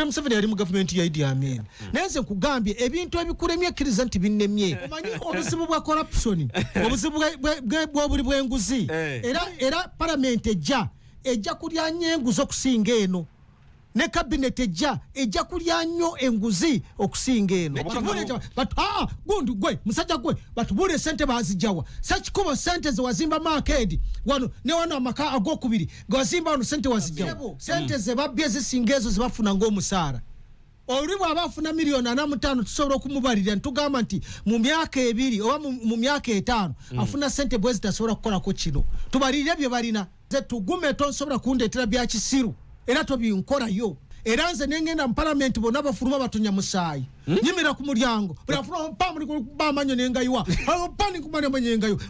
Museveni yali mu gavumenti ya Idi Amin. Naye nze nkugambye, ebintu ebikulemye, ekkiriza nti binnemye. Omanyi obuzibu bwa corruption, obuzibu bw'obuli bw'enguzi. Era palamenti ejja kulya nnyo enguzi okusinga eno, ne cabinet ejja kulya nnyo enguzi okusinga eno. Gundi gwe musajja gwe, batubuule sente bazijjawa? Sakikubo, sente zewazimba market wano ne wano, amaka agokubiri gewazimba wano, sente wazijjawa? Sente ze babbye zisinga ezo zebafuna ng'omusaala. Oli bw'aba afuna miliyoni 45, tusobola okumubalirira ntugamba nti mu myaka 2 oba mu myaka 5 afuna sente bwe zitasobola kukolako kino. Tubalirire bye balina. Nze Tugume, tonsobola kundeetera bya kisiru era tobinkolayo. Era nze nengenda mu palamenti, bonna bafuluma batonya musaayi. Nyimira ku mulyango, buli afuluma pa amanyo nengayiwa, nengayiwa.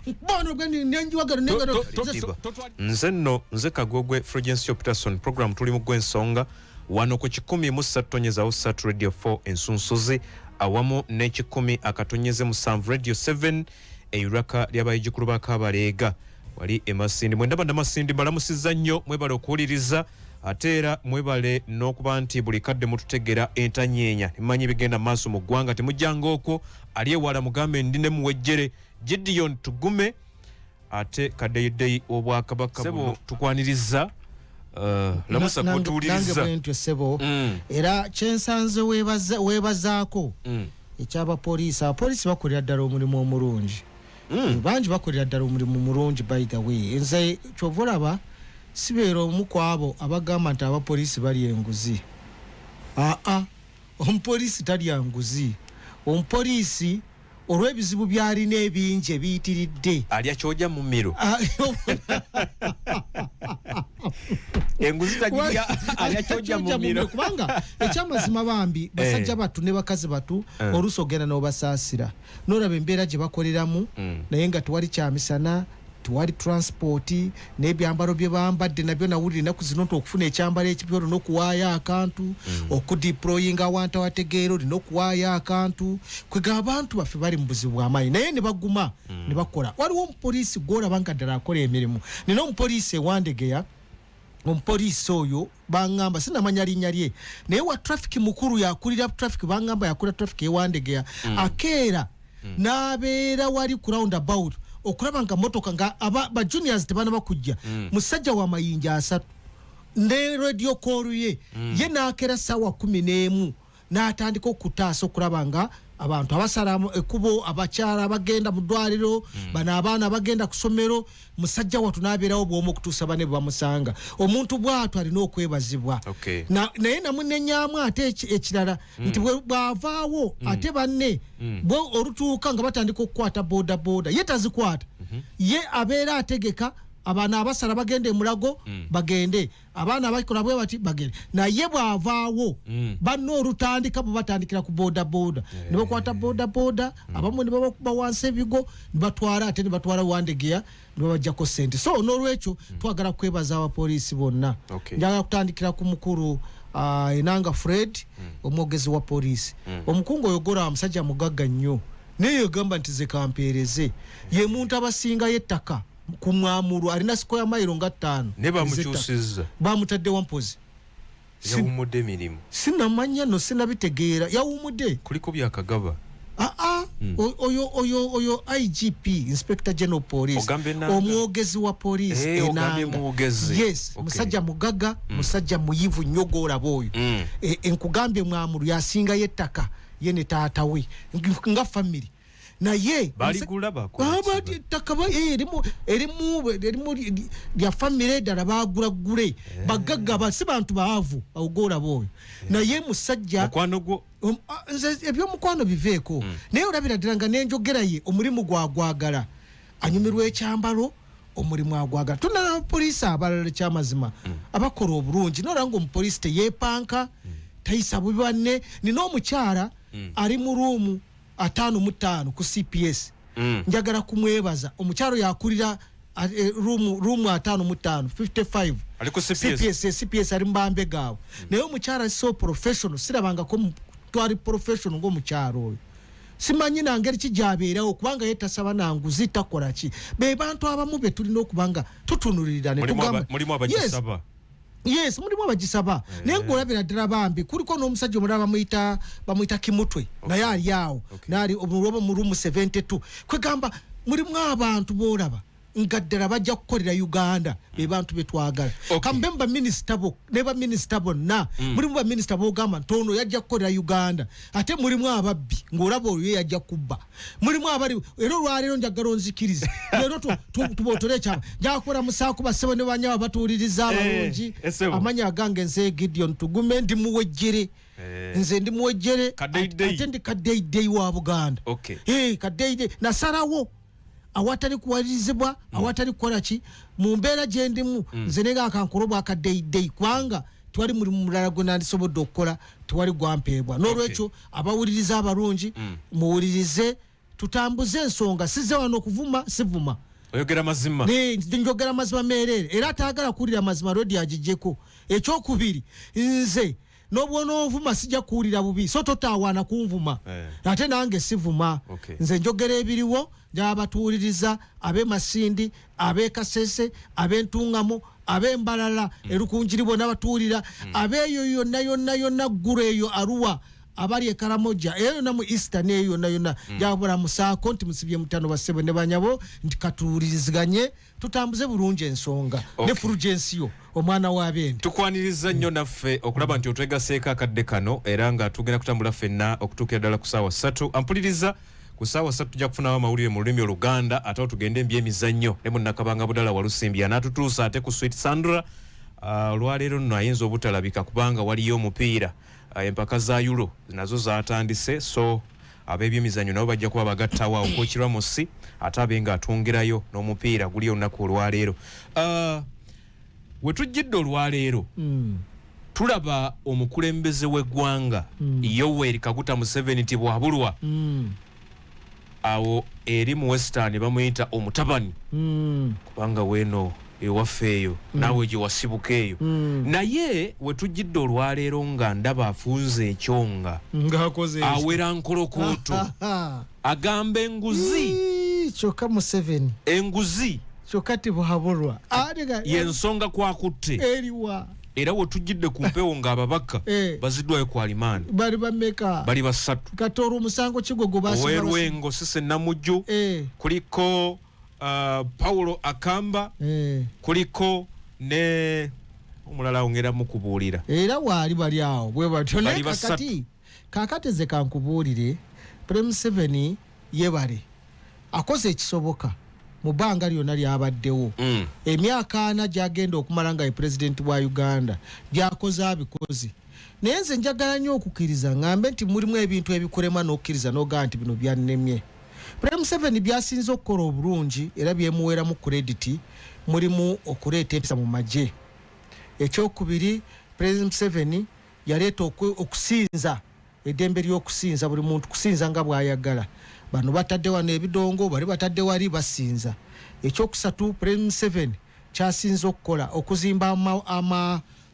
Nze nno, nze Kagogwe Fulgencio Peterson. Program tuli mu Gwensonga wano ku 103.3 Radio 4 Ensunsuzi, awamu ne100.7 Radio 7 eiraka ly'abayijukulu ba Kabaleega wali emasindi. Mwendaba namasindi, mbalamusizza nnyo, mwebale okuwuliriza, ate era mwebale n'okuba nti buli kadde mututegera entanyeenya nemumanyi ebigenda mu maaso mu ggwanga. Temujjanga okwo ali ewala, mugambe ndi ne Muwejjere Gideon Tugume, ate kaddeyideyi obwakabaka buno tukwaniriza. Lamusa kutuwuliriza. Bwentyo, ssebo. Era kyensanze weebazaako ekyabapoliisi, abapoliisi bakolera ddala omulimu omulungi. Bangi bakolera ddala omulimu mulungi. By the way, nze kyova olaba sibeera omu ku abo abagamba nti abapoliisi balya enguzi. Aa, omupoliisi talya nguzi. Omupoliisi olw'ebizibu by'alina ebingi ebiyitiridde, alya kyoja mu miro. Enguzi tagirya, alya kyoja mu miro. Kubanga ekyamazima, bambi basajja batu ne bakazi batu, oluusi ogenda n'obasaasira n'olaba embeera gye bakoleramu, naye nga tewali kyamisana, tewali transport, n'ebyambalo bye bambadde nabyo. Nawulira ennaku zino nti okufuna ekyambalo ekipya olina okuwaayo akantu, okudeployinga awantu awategeera olina okuwaayo akantu. Kwega abantu baffe bali mu buzibu bw'amaanyi, naye ne baguma ne bakola. Waliwo omupoliisi gwolaba nga ddala akola emirimu. Nina omupoliisi ewandegeya, omupoliisi oyo baŋŋamba, sinamanya linnya lye, naye wa traffic mukulu, yakulira traffic. Baŋŋamba yakulira traffic ewandegeya. Akeera n'abeera wali ku roundabout okulaba nga motoka nga aba ba juniors tebanaba kujja. Musajja wa mayinja 30 ne radio call ye, ye n'akeera saawa 11 n'atandika okutaasa okulaba nga abantu abasala ekkubo, abakyala abagenda mu ddwaliro, bano abaana abagenda ku ssomero. Musajja watu n'abeerawo bw'omu okutuusa bane bwe bamusanga. Omuntu bw'atyo alina okwebazibwa. Naye namunenyamu ate ekirala nti bw'avaawo ate banne bwe olutuuka nga batandika okukwata boda boda, ye tazikwata. Ye abeera ategeka abaana abasala bagenda emulago, bagende, abaana abakola bwe bati bagende. Naye bw'avaawo, banne olutandika bwe batandikira ku boda boda ne bakwata boda boda, abamu ne babakuba wansi ebigo ne batwala, ate ne batwala Wandegeya ne babajjako sente. So n'olwekyo twagala kwebaza abapoliisi bonna. Njagala kutandikira ku mukulu Enanga Fred, omwogezi wa poliisi. Omukungu oyo gola musajja mugagga nnyo, naye yegamba nti ze kampeereze. Ye muntu abasingayo ettaka ku Mwamulu, alina square mile nga 5. Ne bamukyusizza. Bamutadde wampozi. Yawummudde emirimu. Sinamanya no, sinabitegeera yawumudde. Kuliko byakagaba. Aa, oyo IGP, Inspector General Police. Ogambye Enanga? Omwogezi wa police. Ogambye Enanga. Mwogezi. Yes. Musajja mugagga, musajja muyivu nnyo gwolaba oyo. Nkugambye Mwamulu yasingayo ettaka, ye ne taata we nga family, naye Baligula, bakola Ah, ki? Ettaka erimu lya famire eddala bagula gule. Bagagga si bantu baavu awogolaba oyo, naye musajja Mukwano gwo? Nze ebyomukwano biveeko, naye olabira ddala nga nenjogera ye omulimu gwagwagala, anyumirwa ekyambalo, omulimu agwagala. Tunala abapoliisi abalala ekyamazima abakola obulungi, nolaba nga omupoliisi teyeepanka, tayisa bubi banne. Nina omukyala ali mu room 55 ku CPS. Njagala kumwebaza omukyalo, yakulira room 55, 55. Ali ku CPS? CPS, CPS, ali mubambe gaabwe. Naye omukyala so professional, sirabangako twali professional ngaomukyalo oyo. Simanyi nangeri ki gyabeerawo, kubanga ye tasaba nanguzi, takola ki. Be bantu abamu be tulina okuba nga tutunulirira ne Mulimu tugamba mulimu Yes. abagisaba. Yes, mulimu abagisaba, naye ng'olabira ddala bambi. Kuliko n'omusajja omulala bamuyita Kimutwe, naye ali awo, naali oba mu room 72. Kwegamba mulimu abantu boolaba nga ddala bajja kukolera Uganda, be bantu betwagala. Kambe mu baminisita bo ne baminisita bonna, mulimu baminisita bogamba nti ono yajja kukolera Uganda, ate mulimu ababbi ng'olaba oyo ye yajja kubba. Mulimu abali era olwaleero njagala onzikirize leero tubotole ekyama. Njakukola musaako bassebo ne banyaba batuwuliriza abalungi. Essebo. Amanya agange nze Gideon Tugume, ndi muwejjere. Nze ndi muwejjere. Kadeyideyi. Ate ndi kadeyideyi wa Buganda. Kadeyideyi nasalawo awatali kuwalirizibwa, awatali kukola ki mu mbeera gye ndimu. Nze nenga akankolo bwa kadeyideyi, kubanga tewali mulimu mulala gwe nandisobodde okukola, tewali gwampeebwa. N'olwekyo abawuliriza abalungi, muwulirize, tutambuze ensonga. Sizze wano okuvuma, sivuma. Oyogera mazima. Njogera mazima meereere, era atayagala kuwulira mazima rodi agijjeko. Ekyokubiri, nze n'obwonoonvuma sijja kuwulira bubi, so totaawaana kunvuma. Ate nange sivuma. Nze njogera ebiriwo. Njaba batuwuliriza ab'e Masindi, ab'e Kasese, ab'Entungamo, ab'Embalala, Erukunjiri, bonna batuwulira, ab'eyo yonna yonna yonna, Ggulu eyo, Aruwa, abali e Karamoja eyo yonna, mu Eastern eyo yonna yonna, njabula musaako nti musibye mutano, bassebo ne banyabo, nti katuwuliriziganye, tutambuze bulungi ensonga ne Fulgensiyo omwana w'abendi. Tukwaniriza nnyo naffe okulaba nti otwegaseeko akadde kano, era nga tugenda kutambula ffenna okutuukira ddala ku saawa 3. Ampuliriza, ku saawa 3 tujja kufunawo amawulire mu lulimi Oluganda, ate awo tugende embyemizannyo ne munnakabanga Budala Walusimbi anaatutuusa ate ku Sweet Sandra. Olwaleero nno ayinza obutalabika kubanga waliyo omupiira. Empaka za Euro nazo zatandise, so ab'ebyemizannyo nabo bajja kuba bagattawo awo Coach Ramos, ate abe nga atwongerayo n'omupiira guli olunaku olwaleero. We tujjidde olwaleero, tulaba omukulembeze w'eggwanga Yoweri Kaguta Museveni Tibwabulwa, awo eri mu Western bamuyita omutabani, kubanga weeno ewaffe eyo naawe gye wasibuka eyo. Naye we tujjidde olwaleero nga ndaba afunze ekyonga, ng'akoze awera nkolokooto, agamba enguzi. Ii, kyokka Museveni enguzi kyokka tibuhabulwa. Yensonga kwakutte. Eriwa? Era we tujjidde ku mpewo ng'ababaka baziddwayo ku alimaani. Bali bameka? Bali basatu. Kati olwo omusango kigwe gwe Owerwengo Sise Namujju, kuliko Paulo Akamba, kuliko ne omulala awongera mukubuulira. Era waali bali awo bwe batyo, naye Bali basatu. Kakati ze kankubuulire, President Museveni yebale akoze ekisoboka mu bbanga lyonna lyabaddewo. Emyaka 40 gyagenda okumala nga ye pulezidenti wa Uganda, byakoze abikoze, naye nze njagala nnyo okukkiriza ŋŋambe nti mulimu ebintu ebikulema n'okkiriza n'ogaa nti bino byannemye. President Museveni byasinze okukola obulungi era byemuweeramu credit, mulimu okuleeta empisa mu magye. Ekyokubiri, President Museveni yaleeta okusinza, eddembe ly'okusinza, buli muntu kusinza nga bw'ayagala. Bano batadde wano ebidongo, bali batadde wali, basinza. Ekyokusatu, President Museveni kyasinze okukola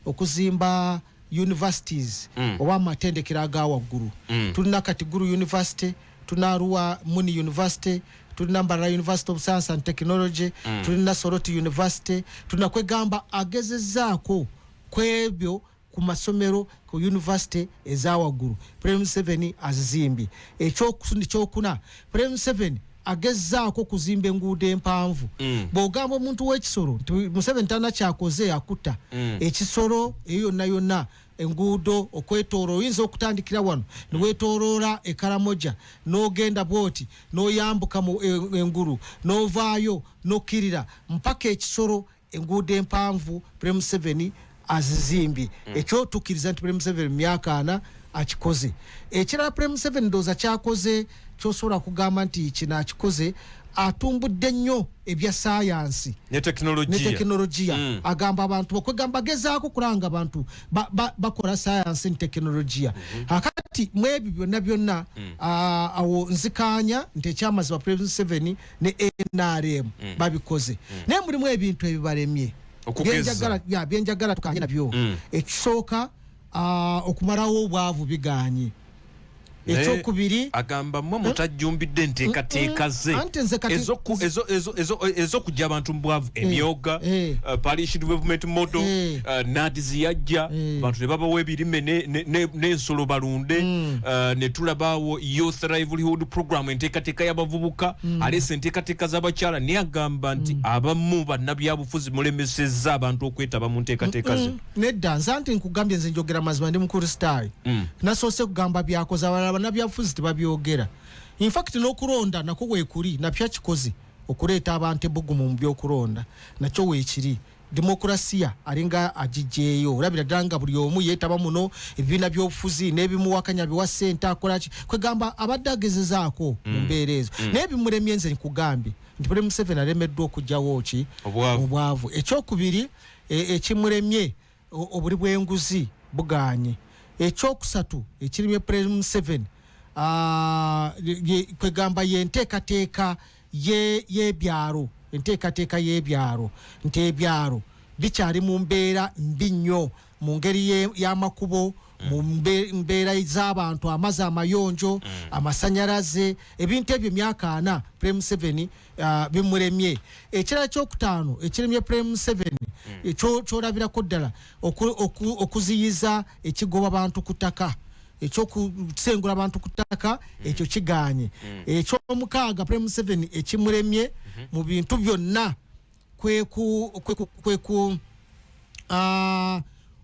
okuzimba universities oba amatendekero aga waggulu. Tulina kati Gulu University, tulina Arua Muni University, tulina Mbarara University of Science and Technology, tulina Soroti University, tulina kwegamba agezezzaako kwebyo ku masomero, ku university ezawaggulu President Museveni azizimbye. Ekyokuna, President Museveni agezzaako kuzimba enguudo empanvu. Bw'ogamba omuntu w'ekisolo nti Museveni talina kyakoze, akutta. Ekisolo eyo yonna yonna enguudo okwetooloola, oyinza okutandikira wano niweetooloola Ekaramoja n'ogenda bwoti n'oyambuka mu engulu n'ovaayo n'okkirira mpaka ekisolo, enguudo empanvu President Museveni azizimbye. Ekyo tukkiriza nti President Museveni mu myaka 40 akikoze. Ekirala President Museveni ndowooza kyakoze kyosobola kugamba nti kino akikoze, atumbudde nnyo ebya saayansi ne tekinologiya. Ne tekinologiya. Agamba abantu okwegamba gezaako kulanga abantu bakola saayansi ne tekinologiya. Akati mu ebyo byonna byonna, awo nzikaanya nti ekyamazima President Museveni ne NRM babikoze, naye mulimu ebintu ebibalemye. Okugeza? Byenjagala tukanye nabyo. Ekisooka, okumalawo obwavu biganye. Ekyokubiri, agamba mmwe mutajjumbidde enteekateeka ze Anti nze kati- ez'okuggya abantu mu bwavu, emyoga, parish development model, NAADS yajja, abantu ne babawa ebirime n'ensolo balunde, ne tulabaawo youth livelihood program, enteekateeka y'abavubuka, aleese enteekateeka z'abakyala. Naye agamba nti abamu bannabyabufuzi mulemesezza abantu okwetaba mu nteekateeka ze. Nedda, nze anti nkugambye, nze njogera mazima, ndi Mukristaayo. Nasoose kugamba byakoze, abalala bannabyabufuzi tebabyogera. Infact n'okulonda nakwo weekuli, napya kikoze okuleeta abantu ebbugumu mu byokulonda, nakyo weekiri. Demokrasiya alinga agijjeeyo, olabira ddala nga buli omu yeetaba muno ebibiina byobufuzi n'ebimuwakanya biwa ssente, akolaki, kwegamba abadde agezezaako mu mbeera ezo, naye bimulemye. Nze nkugambye nti Pulezidenti Museveni alemeddwa okuggyawo ki? Obwavu. Obwavu. Ekyokubiri, ekimuremye, obuli bw'enguzi buganye. Ekyokusatu ekiremye Pulezidenti Museveni, kwegamba yenteekateeka y'ebyalo, enteekateeka y'ebyalo, nti ebyalo bikyali mu mbeera mbi nnyo mu ngeri y'amakubo, mu mbeera z'abantu, amazzi amayonjo, amasanyalaze, ebintu ebyo emyaka 40 Pulezidenti Museveni bimulemye. Ekirala kyokutaano ekiremye Pulezidenti Museveni, kyolabirako ddala okuziyiza ekigoba bantu ku ttaka, ekyokusengula abantu ku ttaka, ekyo kiganye. Ekyomukaaga Pulezidenti Museveni ekimulemye mu bintu byonna kwe ku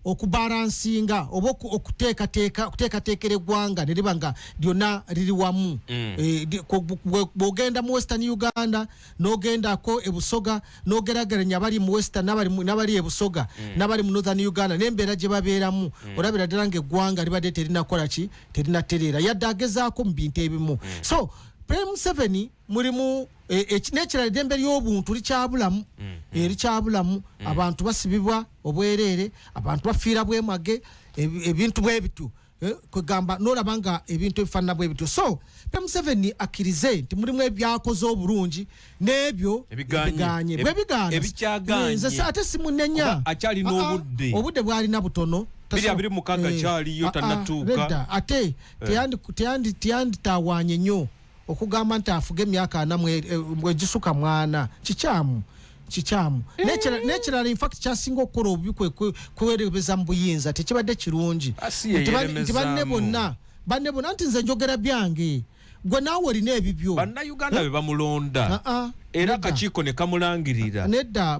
okubalansinga oba okuteekateekera eggwanga ne liba nga lyonna liri wamu. Bw'ogenda mu Western Uganda n'ogendako e Busoga n'ogerageranya abali mu Western n'abali e Busoga n'abali mu Northern Uganda n'embeera gye babeeramu, olabira ddala ng'eggwanga libadde terinakola ki, terinatereera, yadde agezaako mu bintu ebimu. So President Museveni mulimu n'ekirala, eddembe ly'obuntu likyabulamu, likyabulamu. Abantu basibibwa obwereere, abantu bafiira bwemage, ebintu bwe bityo. Kwegamba nolaba nga ebintu ebifaanana bwe bityo. So President Museveni akkirize nti mulimu ebyakoze obulungi n'ebyo Ebiganye. ebiganye. Bwe bigaana, Ebikyagaanye. Nze ate simunenya. Kuba akyalina Ah, ah, obudde. Obudde bwalina butono. 2026 kyaliyo, tannatuuka. Nedda, ate teyanditawaanye nnyo okugamba nti afuga emyaka 40 egisuka mwana, kikyamu, kikyamu. N'ekirala, infact kyasinga okukola obubi kwerebeza mu buyinza, tekibadde kirungi. Ah, si ye Nti banne yeremezaamu. bonna, banne bonna, nti nze njogera byange, gwe naawe olina ebibyo. Bannayuganda be bamulonda Ah, ah, era nedda. akakiiko ne kamulangirira. Nedda,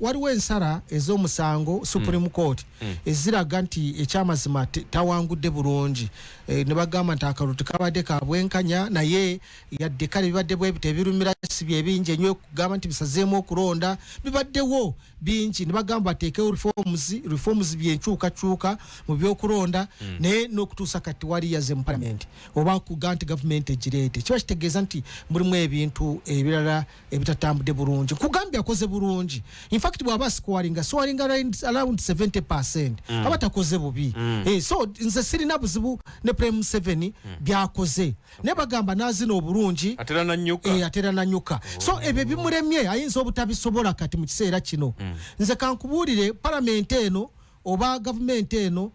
waliwo ensala ez'omusango Supreme Court eziraga nti ekyamazima tawangudde bulungi. Ne bagamba nti akalulu tekabadde ka bwenkanya, naye yadde kale bibadde bwe bityo, ebirumira si byebingi enyo okugamba nti bisazeemu okulonda, bibaddewo bingi. Ne bagamba bateekewo reforms, reforms byenkyukakyuka mu byokulonda, naye n'okutuusa kati wali yaze mu parliament oba kuga nti gavumenti egireete, kiba kitegeeza nti mulimu ebintu ebirala ebitatambudde bulungi. Nkugambye akoze bulungi, infact bw'aba scoringa around 70%, aba takoze bubi. So nze sirina buzibu ne President Museveni byakoze, naye bagamba n'azina obulungi atera nanyuka. Atera nanyuka. So ebyo bimulemye, ayinza obutabisobola kati mu kiseera kino. Nze kankubuulire, palamenti eno oba gavumenti eno,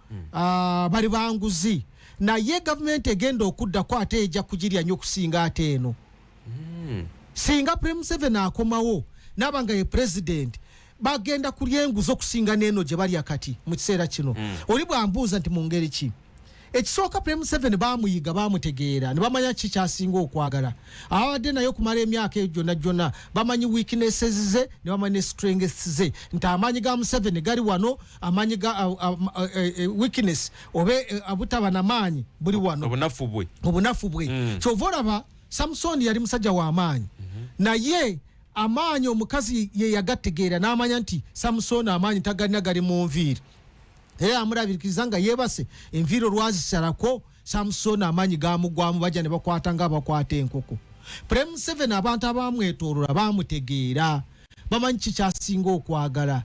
bali banguzi, naye gavumenti egenda okuddako ate ejja kugirya nnyo okusinga ate eno. Singa President Museveni akomawo naaba nga ye president, bagenda kulya enguzi okusinga n'eno gye balya kati mu kiseera kino. Oli bwambuuza nti mu ngeri ki, ekisooka, President Museveni bamuyiga, bamutegeera, ne bamanya ki kyasinga okwagala. Ababadde naye okumala emyaka eyo gyonna gyonna bamanyi weaknesses ze ne bamanyi ne strengths ze, nti amaanyi ga Museveni gali wano, amaanyi ga weakness oba obutaba namaanyi buli wano. Obunafu bwe. Obunafu bwe. Kyova olaba Samusoni yali musajja w'amaanyi, naye amaanyi omukazi ye yagategeera n'amanya nti Samusoni amaanyi tagalina, gali mu nviiri, era amulabikiriza nga yeebase, enviiri olwazisalako Samusoni amaanyi gamugwamu, bajja ne bakwata nga abakwata enkoko. President Museveni abantu abamwetoolola bamutegeera, bamanyi kikyasinga okwagala.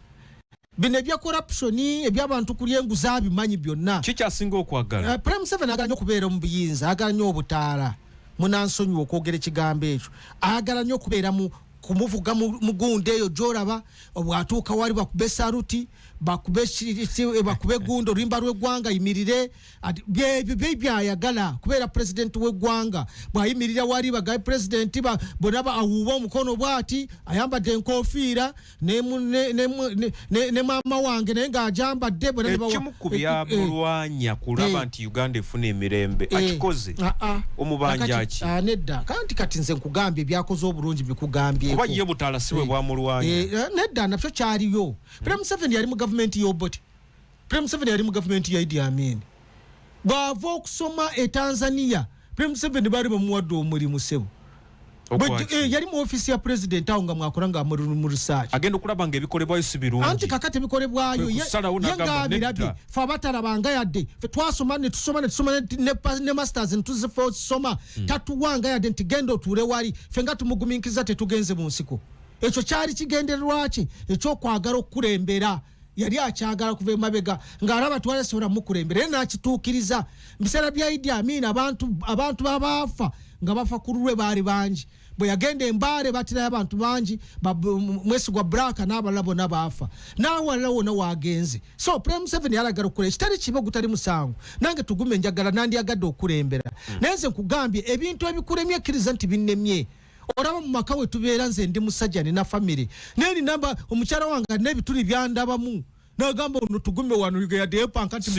Bino ebya corruption, ebyabantu kulya enguzi, abimanyi byonna. Kikyasinga okwagala. President Museveni ayagala nnyo okubeera mu buyinza, ayagala nnyo obutaala, munansonyiwa okwogera ekigambo ekyo, ayagala nnyo okubeera mu Kumuvuga mugundi eyo gyolaba, bwatuuka wali bakube saluti, bakube gundi oluyimba lw'eggwanga, yimirire. Byebyo byebyayagala kubeera pulezidenti w'eggwanga. Bwayimirira wali bagabe pulezidenti, bonna awuuba omukono bwati, ayambadde enkofiira ne maama wange naye ng'agyambadde. Ekimu ku byamulwanya kulaba nti Uganda efuna emirembe akikoze, omubanja ki? Nedda, kanti kati nze nkugambye ebyakoze obulungi, bikugambyeko. Kuba ye butala si bwe bwamulwanya. Nedda, nabyo kyaliyo. President Museveni yali mu gavumenti y'Obote, President Museveni yali mu gavumenti ya Idi Amin. Bw'ava okusoma e Tanzania, President Museveni baali bamuwadde omulimu, ssebo. Yali mu ofiisi ya president awo nga mwakola nga mu research. Agenda okulaba nga ebikolebwayo si birungi. Anti kakati ebikolebwayo ye ng'abirabye, fe abatalabanga yadde, fe twasoma ne tusoma ne tusoma ne masters ne tuzifosoma, tatuwanga yadde nti genda otuule wali, fe nga tumugumiikiriza, tetugenze mu nsiko. Ekyo kyali kigendererwa ki ekyokwagala okukulembera. Yali akyagala kuva emabega ng'alaba twalasobola mukulembera, era n'akituukiriza. Mu biseera bya Idi Amin abantu babaafa nga bafa ku lulwe baali bangi. Bwe yagenda Embaale batirayo abantu bangi, Mwesigwa Black n'abalala bonna baafa, n'awalala wonna wagenze. So President Museveni yalagala okukola ekitali kibi, ogutali musango. Nange tugume njagala, nandyagadde okulembera, naye nze nkugambye ebintu ebikulemye, ekkiriza nti binnemye. Olaba mu maka we tubeera, nze ndi musajja, nina famire, naye ninamba omukyala wange alina ebituli byandabamu, nagamba ono tugume wano yadde yepanka nti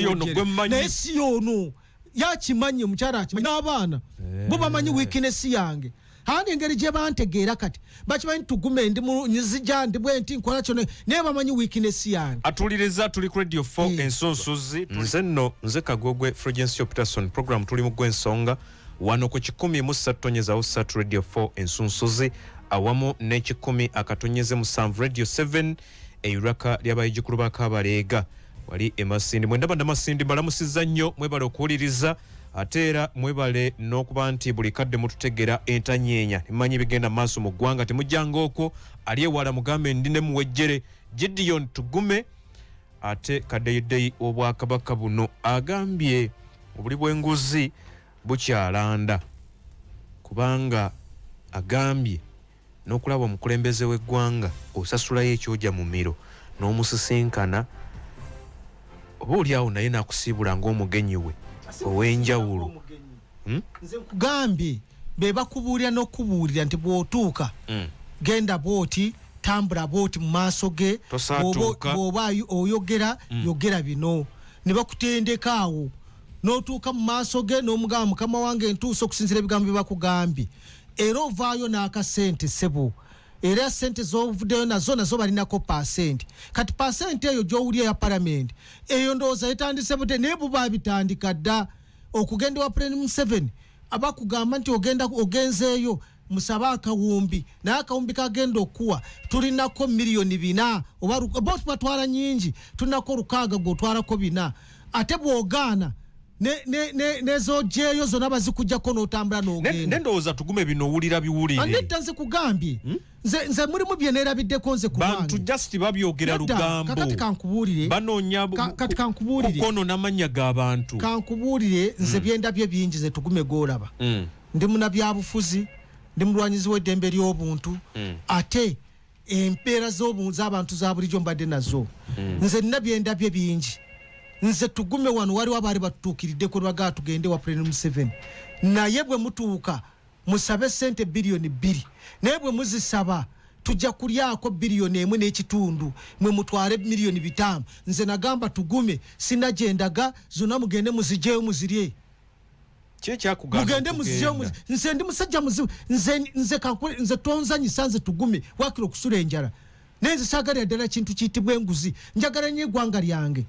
naye si ono yakimanyi, omukyala akimanyi n'abaana bo bamanyi weakness yange. Andi engeri gye bantegeera kati bakimanyi tugume ndi nzija ndi bwe nti nkola kyona, naye bamanyi weakness yange. Atuliriza, tuli ku Radio 4 Ensonsozi. Nze nno nze Kagogwe Fulgencio Peterson, program tuli mu Gwensonga wano ku 103.3 Radio 4 Ensunsuzi, awamu ne 100.7 Radio 7 eiraka ly'abayijukulu ba Kabaleega wali emasindi. Mwendaba Namasindi, mbalamusizza nnyo, mwebale okuwuliriza, ate era mwebale n'okuba nti buli kadde mututegera entanyeenya nemumanyi ebigenda mu maaso mu ggwanga. Temujjanga okwo, ali ewala mugambe ndi ne muwejjere Gideon Tugume. Ate kaddeyideyi w'obwakabaka buno agambye obuli bw'enguzi bukyalanda, kubanga agambye n'okulaba omukulembeze w'eggwanga osasulayo ekyoja mu miro n'omusisinkana, oba oli awo naye n'akusiibula ng'omugenyi we ow'enjawulo. Nze nkugambye be bakubuulira n'okubuulira nti bw'otuuka genda bw'oti, tambula bw'oti mu maaso ge, bw'oba oyogera yogera bino, ne bakutendeka awo n'otuuka mu maaso ge n'omugamba mukama wange ntuuse, okusinziira ebigambo bye bakugambye, era ovaayo n'akasente, ssebo. Era sente z'ovuddeyo nazo nazo balinako pasenti. Kati pasenti eyo gy'owulira ya palamenti eyo ndowooza etandise bute, naye buba bitandika dda. Okugenda wa President Museveni abakugamba nti ogenda ogenzeeyo musabe akawumbi, naye akawumbi kagenda okuwa tulinako 4,000,000 oba batwala nyingi, tulinako 600, gweotwalako 400. Ate bw'ogaana nezogyeyo zonna bazikujjako n'otambula n'ogenda. Ndowooza tugume bino owulira biwulire. Nedda, nze kugambye nze mulimu bye neerabiddeko nze. Bantu just babyogera lugambo. Kakati kankubuulire. Banoonya kati kankubuulire kukono n'amannya g'abantu. Kankubuulire, nze byendabye bingi. Ze tugume gw'olaba, ndi munabyabufuzi, ndi mulwanyizi w'eddembe ly'obuntu, ate empeera z'abantu za bulijjo mbadde nazo. Nze nina byendabye bingi. Nze tugume wano waliwo abaali batutuukiriddeko lwagaa tugende wa President Museveni, naye bwe mutuuka musabe sente 2 biliyoni, naye bwe muzisaba tujja kulyako 1.5 biliyoni, mwe mutwale 500 miliyoni. Nze nagamba tugume sinagyendaga, zonna mugende muzijeyo muzirye. Mugende muzijeyo. Nze ndi musajja muzibu. Nze nze tonzanyisa. Nze tugume wakira okusula enjala, naye nze saagalira ddala kintu kiyitibwa enguzi. Njagala nnyo eggwanga lyange.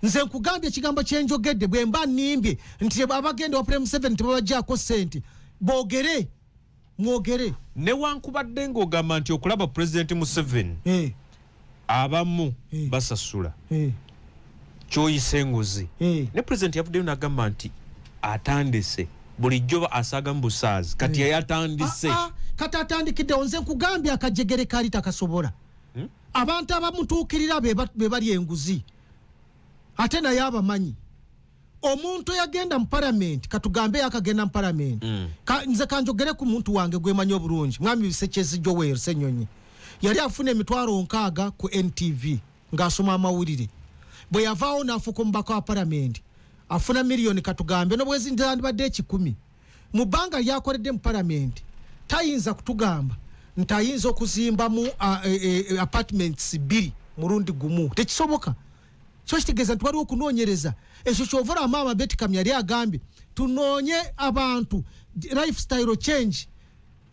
Nze nkugambye ekigambo kyenjogedde, bwe mba nnimbye nti abagenda wa President Museveni tebabajjaako sente, boogere, mwogere. Newankubadde ng'ogamba nti okulaba Pulezidenti Museveni abamu basasula, kyoyisa enguzi, ne pulezidenti yavuddeyo n'agamba nti atandise, bulijjo asaaga mu busaazi, kati yayatandise. Ah, ah, kati atandikiddewo. Nze nkugambye akajegere kaali takasobola. Abantu abamutuukirira be bali enguzi, ate naye abamanyi. Omuntu eyagenda mu palamenti, katugambe yakagenda mu palamenti, nze kanjogere ku muntu wange gwemanyi obulungi, mwami Bisekyezi Joel Senyonyi, yali afuna 60,000 ku NTV ng'asoma amawulire. Bwe yavaawo n'afuuka omubaka wa palamenti, afuna miliyoni katugambe nobwezandibadde 100. Mu bbanga lyakoledde mu palamenti, tayinza kutugamba nti ayinza okuzimbamu apartments 2 mulundi gumu. Tekisoboka. Kyo kitegeeza nti waliwo okunoonyereza. Ekyo kyovula maama Betty Kamya yali agambye tunoonye abantu, lifestyle change,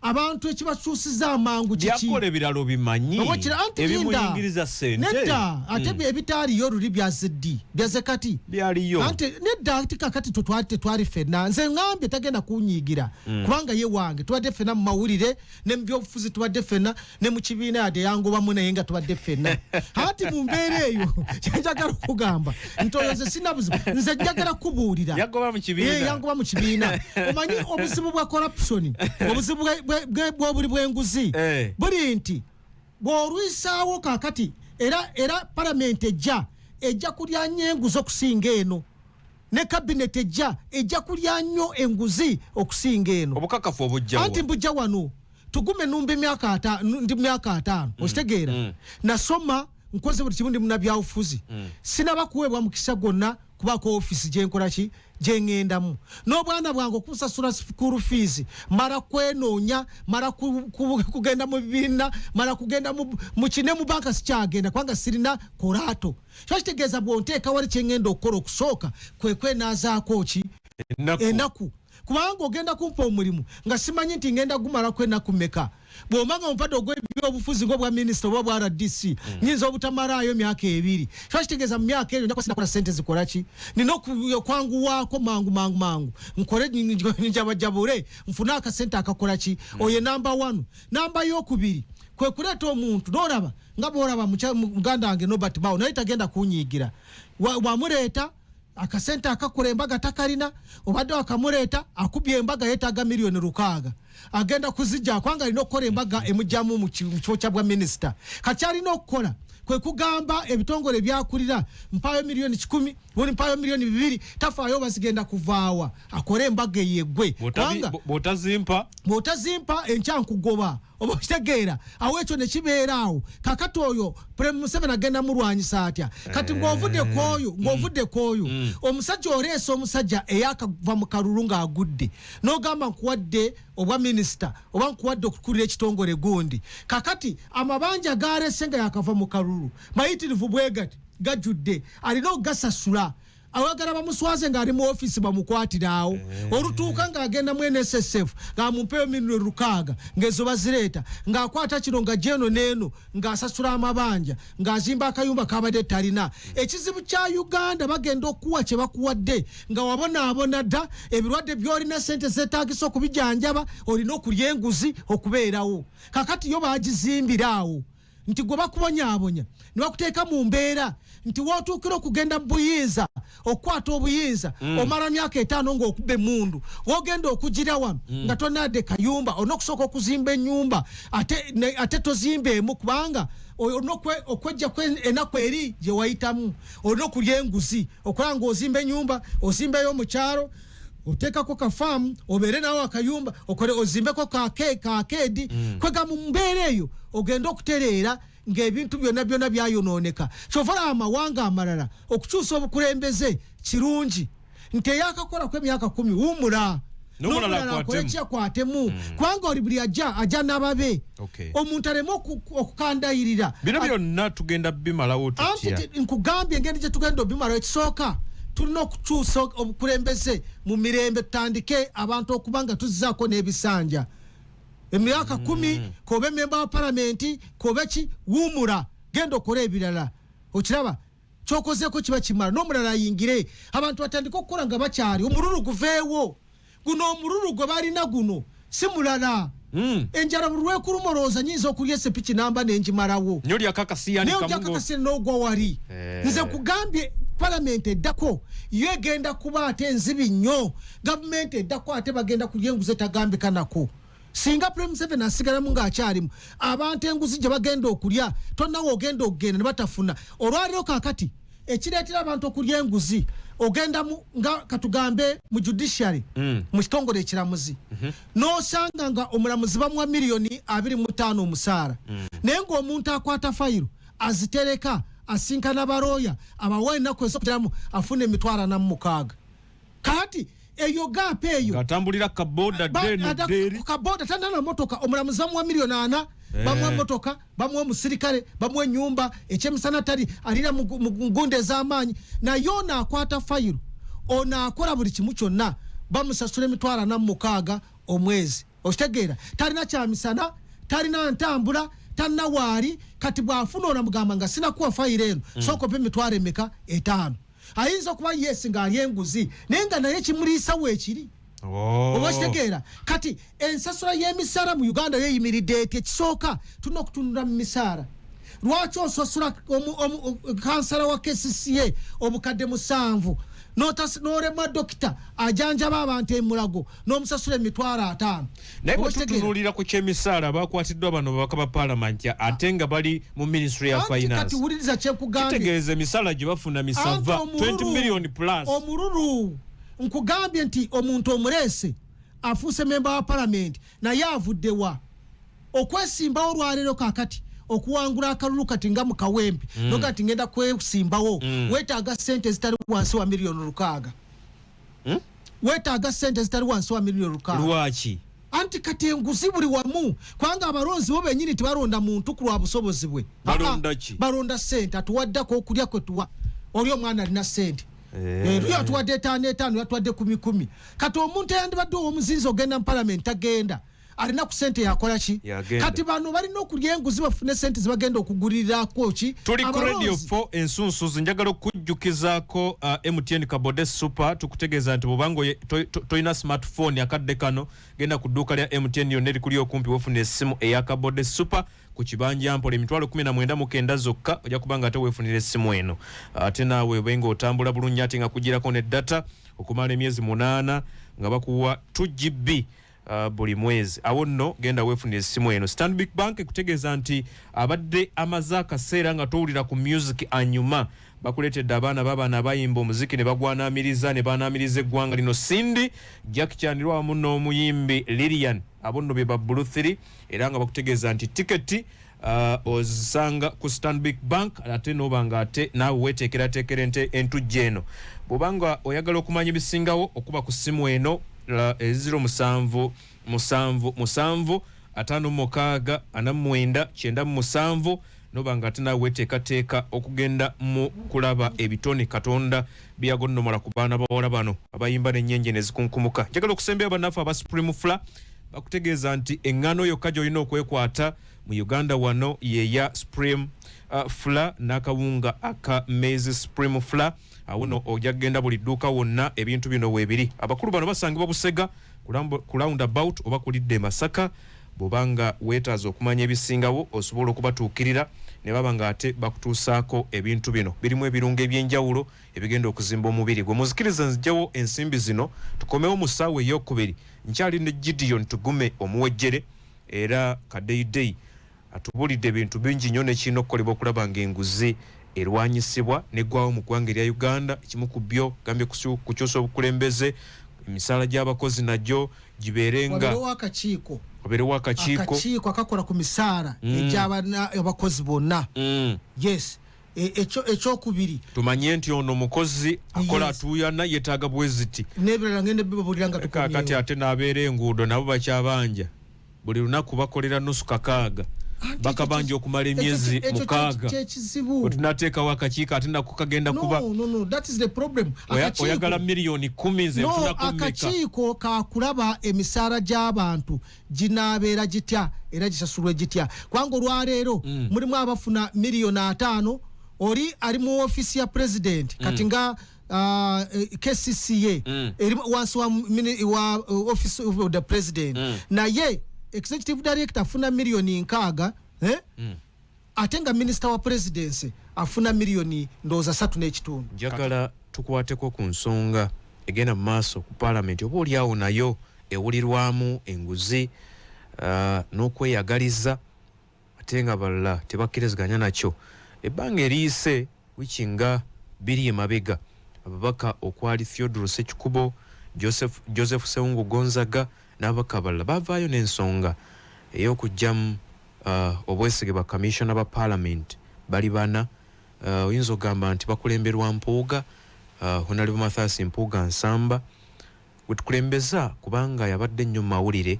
abantu ekibakyusiza amangu kiki. Byakola ebiralo bimanyi. Oba anti linda. Ebimuyingiriza sente. Nedda, ate ebitaaliyo luli byaze ddi? Byaze kati. Byaliyo. Anti nedda, ati kakati tetwali ffenna. Nze ŋŋambye tagenda kunyiigira, kubanga ye wange, tubadde ffenna mu mawulire ne mu byobufuzi, tubadde ffenna ne mu kibiina, yadde yangobamu naye nga tubadde ffenna. Anti mu mbeera eyo, kyenjagala okugamba nti oyo nze sina buzibu, nze njagala kubuulira. Yagoba mu kibiina. Eh, yangoba mu kibiina. Omanyi obuzibu bwa corruption, obuzibu bw'obuli bw'enguzi buli nti bw'olwisaawo kakati, era palamenti ejja kulya nnyo enguzi okusinga eno, ne kabineti ejja kulya nnyo enguzi okusinga eno. Obukakafu obujjawa? Anti mbujja wano. Tugume numba emyaka ndi myaka 50, okitegeera? Nasoma, nkoze buli kimu, ndi munnabyabufuzi, sinaba kuweebwa mukisa gwonna kubaako ofiisi gyenkola ki, gyeŋŋendamu n'obwana bwange okusasula school fees. Mala kwenoonya, mala kugenda mu bibiina, mala kugenda mu kine, mu banka sikyagenda kubanga sirina collateral. Kiba kitegeeza bw'onteeka wali, kyeŋŋenda okukola okusooka kwe kwenaazaako ki? Ennaku. Enaku, kubanga ogenda kumpa omulimu nga simanyi nti ngenda gumalako ennaku meka. Bw'oba nga ompadde ogw'ebyobufuzi ng'obwa minisita oba obwa RDC, nyinza obutamalaayo myaka 2. Kiba kitegeeza mu myaka eyo njakuba sinakola sente zikola ki. Nina okwanguwaako mangu mangu mangu, nkole njabajabule, nfune akasente akakola ki. Oyo namba 1. Namba yokubiri kwe kuleeta omuntu n'olaba nga bw'olaba muganda wange Norbert Mao, naye tagenda kunyiigira. Wamuleeta akasente akakola embaga takalina, obadde wakamuleeta akubye embaga yeetaaga miliyoni 600, agenda kuzijja kubanga alina okukola embaga emugyamu mu kifo kya bwa minisita. Kati alina okukola kwe kugamba ebitongole byakulira, mpaayo miliyoni 100, buli mpaayo miliyoni 200, tafaayo bazigenda kuvaawa, akole embaga eyeggwe. Kubanga Bw'otazimpa, bw'otazimpa enkya nkugoba, oba okitegeera? Awo ekyo ne kibeera awo. Kakati oyo President Museveni agenda mulwanyisa atya? Kati ng'ovudde ku oyo omusajja, oleesa omusajja eyakava mu kalulu ng'agudde, n'ogamba nkuwadde obwa minisita oba nkuwadde okukulira ekitongole gundi. Kakati amabanja galese nga yakava mu kalulu mayitirivu bwe gati, gajjudde, alina okugasasula. Awagala bamuswaze ng'ali mu ofiisi, bamukwatira awo. Olutuuka ng'agenda mu NSSF ng'amumpeyo miliyoni 600, ng'ezo bazireeta, ng'akwata kino nga jeno n'eno, ng'asasula amabanja, ng'azimba akayumba kabadde talina. Ekizibu kya Uganda, bagenda okuwa kye bakuwadde nga wabonaabona dda. Ebirwadde by'olina, sente zeetagisa okubijanjaba, olina okulya enguzi okubeerawo. Kakati yo bagizimbira awo nti gwe bakubonyaabonya ne bakuteeka mu mbeera nti wootuukira okugenda mu buyinza, okukwata obuyinza, omala myaka 5 ng'okuba emundu. Wogenda okugira wano nga tonadde kayumba, olina okusooka okuzimba ennyumba, ate tozimba emu, kubanga olina okwejjako enaku eri gye wayitamu. Olina okulya enguzi okulaba ng'ozimba ennyumba, ozimbayo mu kyalo, oteekako kafaamu, obeere nawe akayumba, okole ozimbeko kakeedi. Kwega mu mbeera eyo ogenda okutereera ng'ebintu byonna byonna byayonooneka. Kyova olaba amawanga amalala, okukyusa obukulembeze kirungi, nti eyakakolako emyaka 10, wummula. N'omulala N'omulala akole akwatemu. ki, akwatemu, kubanga oli buli ajja n'ababe. Omuntu aleme okukandayirira. Bino byonna tugenda bimalawo Anti tutya? Nkugambye engeri gye tugenda obimalawo. Ekisooka, tulina okukyusa obukulembeze mu mirembe, tutandike abantu okuba nga tuzzaako n'ebisanja. Emyaka 10, kobe memba wa palamenti, kobe ki, wuumula, genda okole ebirala. Okiraba kyokozeeko kiba kimala, n'omulala ayingire. Abantu batandike okukola nga bakyali, omululu guveewo. Guno omululu gwe balina guno si mulala. Enjala buli lwekuluma olowooza nyinza okulya esepiki namba nenjimalawo. Nyo lyakakasiyani. Naye ojakakasiyani n'ogwa wali. Nze kugambye, palamenti eddako yo egenda kuba ate enzibi nnyo. Gavumenti eddako ate bagenda kulya enguzi etagambika nako. Singa President Museveni asigalamu ng'akyalimu, abantu enguzi gye bagenda okulya, tonnawe ogenda okugenda ne batafuna. Olwaliro kakati Ekireetera abantu okulya enguzi, ogenda nga katugambe mu judiciary, mu kitongole ekiramuzi, n'osanga nga omulamuzi bamuwa miliyoni 25 omusaala, naye ng'omuntu akwata fayiro azitereka, asinkana balooya, abawa ennaku ezokuteramu, afuna 46,000. Kati eyo gap eyo Ng'atambulira kaboda. Deno deri. Kaboda, talina motoka. Omulamuzi bamuwa miliyoni 40, bamuwa motoka, bamuwa omusirikale, bamuwa enyumba, ekyemisana tali alira mu ngunda ez'amaanyi. Naye ono akwata fayiro, ono akola buli kimu kyonna, bamusasula 46,000 omwezi. Okitegeera? Talina kyamisana, talina ntambula, talina waali. Kati bw'afuna onamugamba nga sinakuwa fayiro eno, sooka opa emitwalo emeka? 5. Ayinza okuba yes ng'ali enguzi, naye nga naye kimuliisa weekiri. Oba okitegeera? Kati ensasula y'emisaala mu Uganda yeyimiridde eti? Ekisooka tulina okutunula mu misaala. Lwaki osasula kansala wa KCCA 7,000, n'olemwa dokita ajanjaba abantu emulago n'omusasula 50,000? Naye Oba bwe okitegeera? tutunuulira ku kyemisaala, bakwatiddwa bano babaka ba paalamenti ate nga bali mu Ministry ya Anti kati Finance. wuliriza kyekugambye. Kitegeeza emisaala gye bafuna misava. Anti omululu- 20 million plus. Omululu, nkugambye nti omuntu omuleese afuuse memba wa palamenti, naye avuddewa okwesimbawo olwaleero? Kakati okuwangula akalulu kati nga mu Kawempe, noga nti ngenda kwesimbawo, weetaaga sente ezitali wansi wa miliyoni 6. Weetaaga sente ezitali wansi wa miliyoni 6. Lwaki? Anti kati enguzi buli wamu, kubanga abalonzi bo benyini tebalonda muntu ku lwa busobozi bwe. Balonda Ah, ki? Balonda sente. Atuwaddako okulya kwe tuwa oli omwana alina sente. Oli atuwadde etaano etaano, yatuwadde kumi kumi. Kati omuntu eyandibadde owomuzinzi ogenda mu palamenti tagenda, alina ku sente yakola ki? Yagenda. Kati bano balina okulya enguzi bafune sente zebagenda okugulirirako ki? Tuli ku Radio Abalonzi. 4 Ensunsuzi. Njagala okujjukizaako MTN Kabode Super. Tukutegeeza nti bwobanga tolina smartphone akadde kano, genda ku dduuka lya MTN yonna erikuli okumpi, wefuna essimu eya Kabode Super ku kibanja mpola 199,000 zokka. Ojja kuba nga ate weefunira essimu eno, ate naawe obe nga otambula bulungi, ate nga kugirako ne data okumala emyezi 8 nga bakuwa 2 GB buli mwezi. Awo nno genda weefunira essimu eno. Stanbic Bank ekutegeeza nti abadde amaze akaseera nga towulira ku music anyuma, bakuleetedde abaana babaana abayimba omuziki ne bagwanamiriza ne banaamiriza eggwanga lino. Cindy, Jack Chandiru wamu n'omuyimbi Lilian, abo nno be ba Blue 3, era nga bakutegeeza nti tiketi ozisanga ku Stanbic Bank, ate noba nga ate naawe weteekerateekera entujjo eno. Bw'obanga oyagala okumanya ebisingawo, okuba ku ssimu eno 07 7 7 56 49 97, noba nga ate naawe weteekateeka okugenda mu kulaba ebitone Katonda byagonnomola ku baana bawala bano abayimba n'ennyenje ne zikunkumuka. Njagala okusembera bannaffe aba Supreme Flour bakutegeeza nti eŋŋano yokka gy'olina okwekwata mu Uganda wano yeya Supreme Flour n'akawunga aka Maize Supreme Flour. Awo no ojja kugenda buli dduuka wonna ebintu bino weebiri. Abakulu bano basangibwa Busega ku roundabout oba kulidde e Masaka. Bw'obanga weetaaza okumanya ebisingawo, osobola okubatuukirira ne baba nga ate bakutuusaako ebintu bino. Birimu ebirungo ebyenjawulo ebigenda okuzimba omubiri gwe. Muzikiriza nzigyewo ensimbi zino, tukomewo mu ssaawa eyokubiri. Nkyali ne Gideon Tugume omuwejjere, era kadeyidei atubulidde ebintu bingi nnyo nekirina okukolebwa okulaba ng'enguzi erwanyisibwa neggwawo mu ggwanga erya Uganda. Ekimu ku byo gambye kukyusa obukulembeze, emisaala gy'abakozi nagyo gibeere nga Wabeerewo akakiiko. Wabeerewo akakiiko. Akakiiko akakola ku misaala egy'abakozi bonna. Yes. Ekyokubiri, tumanye nti ono mukozi akola atuuyana yeetaaga bweziti. N'ebirala ngenda bibabulira nga Kakati tukomyewo. ate n'abeera enguudo nabo bakyabanja, buli lunaku bakolera nusu kakaaga, Anti bakabanja okumala emyezi 6. Kyekizibu. Bwe tunateekawo akakiiko ate nako kagenda kuba No, that is the problem. Oyagala miliyoni 10, nze No, nfunako mmeka? Akakiiko kakulaba emisaala gy'abantu ginaabeera gitya era gisasulwe gitya, kubanga olwaleero mulimu abafuna miliyoni 50, oli ali mu ofiisi ya president. Kati nga KCCA eri wansi wa office of the president, naye executive director afuna miliyoni 60, eh? Ate nga minisita wa presidency afuna miliyoni ndowooza 3 n'ekitundu. Njagala tukwateko ku nsonga egenda mu maaso ku paalamenti, oba oliawo nayo ewulirwamu enguzi n'okweyagaliza, ate nga balala tebakkiriziganya nakyo. Ebbanga eriyise wiiki nga Bbiri emabega, ababaka okwali Theodore Ssekikubo, Joseph, Joseph Sewungu Gonzaga n'ababaka abalala bavaayo n'ensonga ey'okuggyamu obwesige ba Commissioner ba Parliament bali bana. Oyinza okugamba nti bakulemberwa Mpuuga, Honorable Mathias Mpuuga Nsamba gwetukulembeza kubanga yabadde nnyo mu mawulire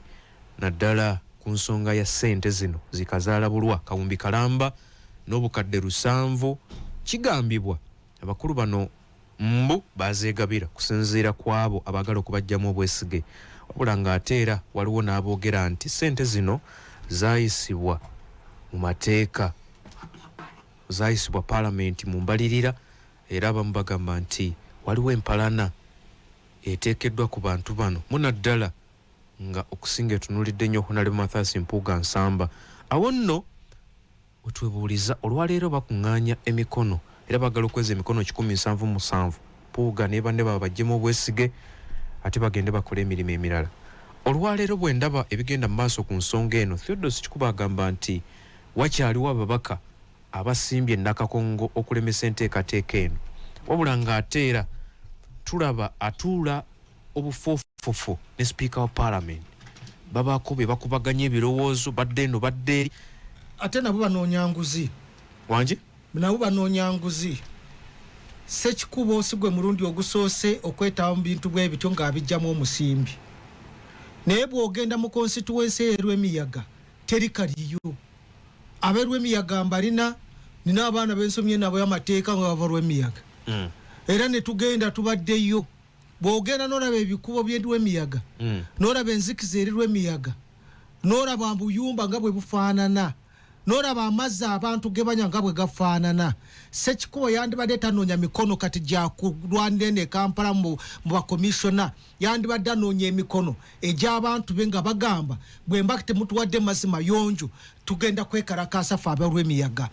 naddala ku nsonga ya ssente zino zikazaalabulwa kawumbi kalamba n'obukadde 700. Kigambibwa abakulu bano mbu bazeegabira kusinziira ku abo abaagala okubaggyamu obwesige, wabula ng'ate era waliwo n'aboogera nti ssente zino zaayisibwa mu mateeka, zaayisibwa Paalamenti mu mbalirira. Era abamu bagamba nti waliwo empalana eteekeddwa ku bantu bano, munaddala nga okusinga etunuulidde nnyo Honorable Mathias Mpuuga Nsamba. Awo nno wetwebuuliza, olwaleero bakuŋŋaanya emikono era baagala okweza emikono 177, Mpuuga ne banne baba baggyemu obwesige ate bagende bakole emirimu emirala. Olwaleero bwe ndaba ebigenda mu maaso ku nsonga eno, Theodore Ssekikubo agamba nti wakyaliwo ababaka abasimbye nakakongo okulemesa enteekateeka eno, wabula ng'ate era tulaba atuula obufoofofo ne sipiika wa Parliament, babaako be bakubaganya ebirowoozo, badde eno badde eri. Ate nabo banoonya nguzi. Wangi? Nabo banoonya nguzi. Ssekikubo si gwe mulundi ogusoose okwetaba mu bintu bwe bityo ng'abijjamu omusimbi, naye bw'ogenda mu constituency ey'Erwemiyaga teri kaliyo. Ab'Erwemiyaga mbalina, nina abaana bensomye nabo amateeka nga bava Lwemiyaga. Era ne tugenda tubaddeyo. Bw'ogenda n'olaba ebikubo by'Erwemiyaga, n'olaba enzikiza eri Lwemiyaga, n'olaba buyumba nga bwe bufaanana, n'olaba amazzi abantu ge banywa nga bwe gafaanana, Ssekikubo yandibadde tanoonya mikono kati gyakulwanira eno e Kampala mu bakomishona. Yandibadde anoonya emikono egy'abantu be nga bagamba, bwe mba temutuwadde mazzi mayonjo tugenda kwekalakaasa ffe ab'Erwemiyaga.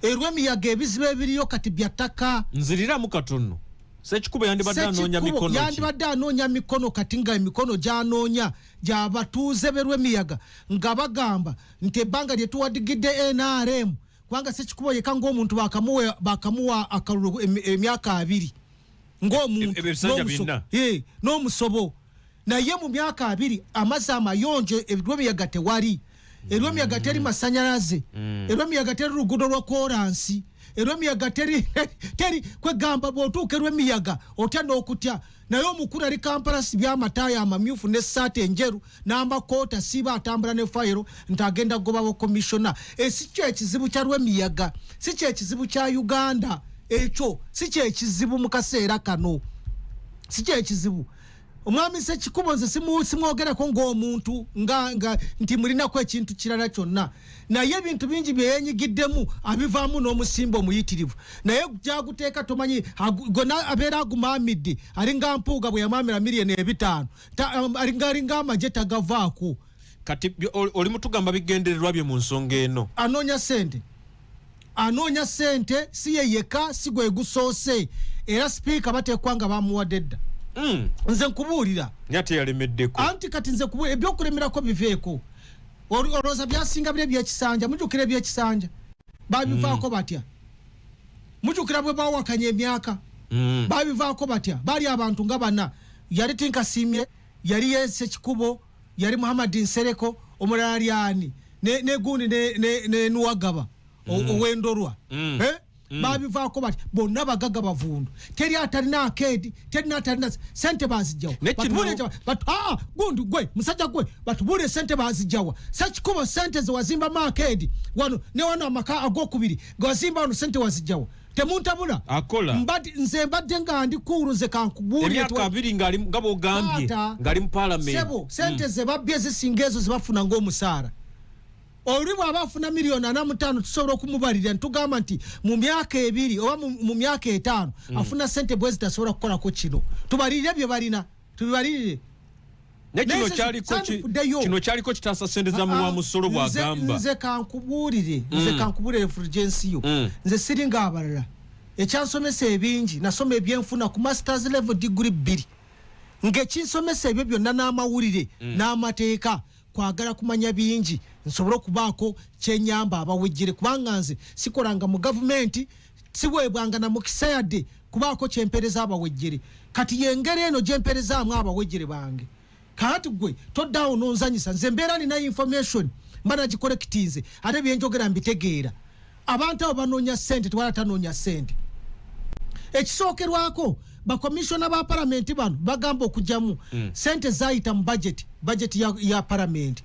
Erwemiyaga ebizibu ebiriyo kati bya ttaka. Nziriramu katono. Ssekikubo yandibadde anoonya mikono ki? Yandibadde anoonya mikono kati nga emikono gy'anoonya gy'abatuuze b'Erwemiyaga nga bagamba nti ebbanga lye tuwadigidde NRM, kubanga Ssekikubo yekka ng'omuntu bakamuwa akalulu emyaka 20 ng'omuntu n'omusobo, naye mu myaka 20 amazzi amayonjo Erwemiyaga tewali, Erwemiyaga teri masanyalaze, Erwemiyaga teri luguudo lwa koolansi, Erwemiyaga teri kwegamba bw'otuuka Erwemiyaga otya n'okutya. Naye omukulu ali Kampala si byamataaya amamyufu n'essaati enjeru n'amakoota, siba atambula ne fayiro nti agenda kugoba bakomishona. Si kyo ekizibu kya Lwemiyaga, si kyo ekizibu kya Uganda, ekyo si kyo ekizibu mu kaseera kano, si kyo ekizibu. Omwami Ssekikubo nze simwogerako ng'omuntu nga nti mulinako ekintu kirala kyonna, naye ebintu bingi bye yeenyigiddemu abivaamu n'omusimbi omuyitirivu, naye gyaguteeka tomanyi, gonna abeera agumaamidde, alinga Mpuuga bwe yamaamira 5 million, alinga amagye tagavaako. Kati oli mutugamba bigendererwa bye mu nsonga eno? Anoonya ssente, anoonya ssente. Si ye yekka, si gwe gusoose, era sipiika bateekwa nga bamuwadde dda. Nze nkubuulira. Ate yalemeddeko. Anti kati nze ebyokulemerako biveeko. Olowooza byasinga biri ebyekisanja? Mujjukira ebyekisanja babivaako batya? Mujjukira bwe bawakanya emyaka? Babivaako batya? Baali abantu nga bana, yali Tinkasiimye, yali ye Ssekikubo, yali Muhammad Nsereko, omulala ali ani, negundi ne Nuwagaba ow'Endorwa. Babivaako bati bonna bagaga bavundu, teri atalina akeedi, teri natalina sente. Bazijjawa? Gundi gwe musajja gwe, batubuule sente bazijjawa? Ssekikubo, sente zewazimbamu akeedi wano ne wano, amaka agokubiri gewazimba wano, sente wazijjawa? Temuntabula. Nze mbadde nga ndi kuulu, nze kankubuulire. Emyaka 20 nga bwogambye ng'ali mu Parliament. Sebo, sente ze babbye zisinga ezo zebafuna ng'omusaala. Oli bw'aba afuna 45 million, tusobola okumubalirira ntugamba nti mu myaka 2 oba mu myaka 5 afuna sente bwe zitasobola kukolako kino. Tubalirire bye balina, tubibalirire. Kino kyaliko kitaasa sente za muwa musolo bwagamba. Nze kankubuulire, nze kankubuulire, Fulgensiyo. Nze siri ng'abalala. Ekyansomesa ebingi, nasoma ebyenfuna ku masters level, degree 2, ng'ekinsomesa ebyo byonna n'amawulire n'amateeka, kwagala kumanya bingi nsobole okubaako kyenyamba abawejjere, kubanga nze sikolanga mu gavumenti. Siweebwanga na mukisa yadde kubaako kyempereza abawejjere. Kati yengeri eno gyemperezaamu abawejjere bange. Kaati gwe toddaawo nonzanyisa. Nze mbeera nina information, mba nagikolekitinze, ate byenjogera mbitegeera. Abantu abo banoonya ssente, tewala tanoonya ssente. Ekisookerwako, bakomishona ba palamenti bano bagamba okugyamu sente zayita mu budget ya palamenti.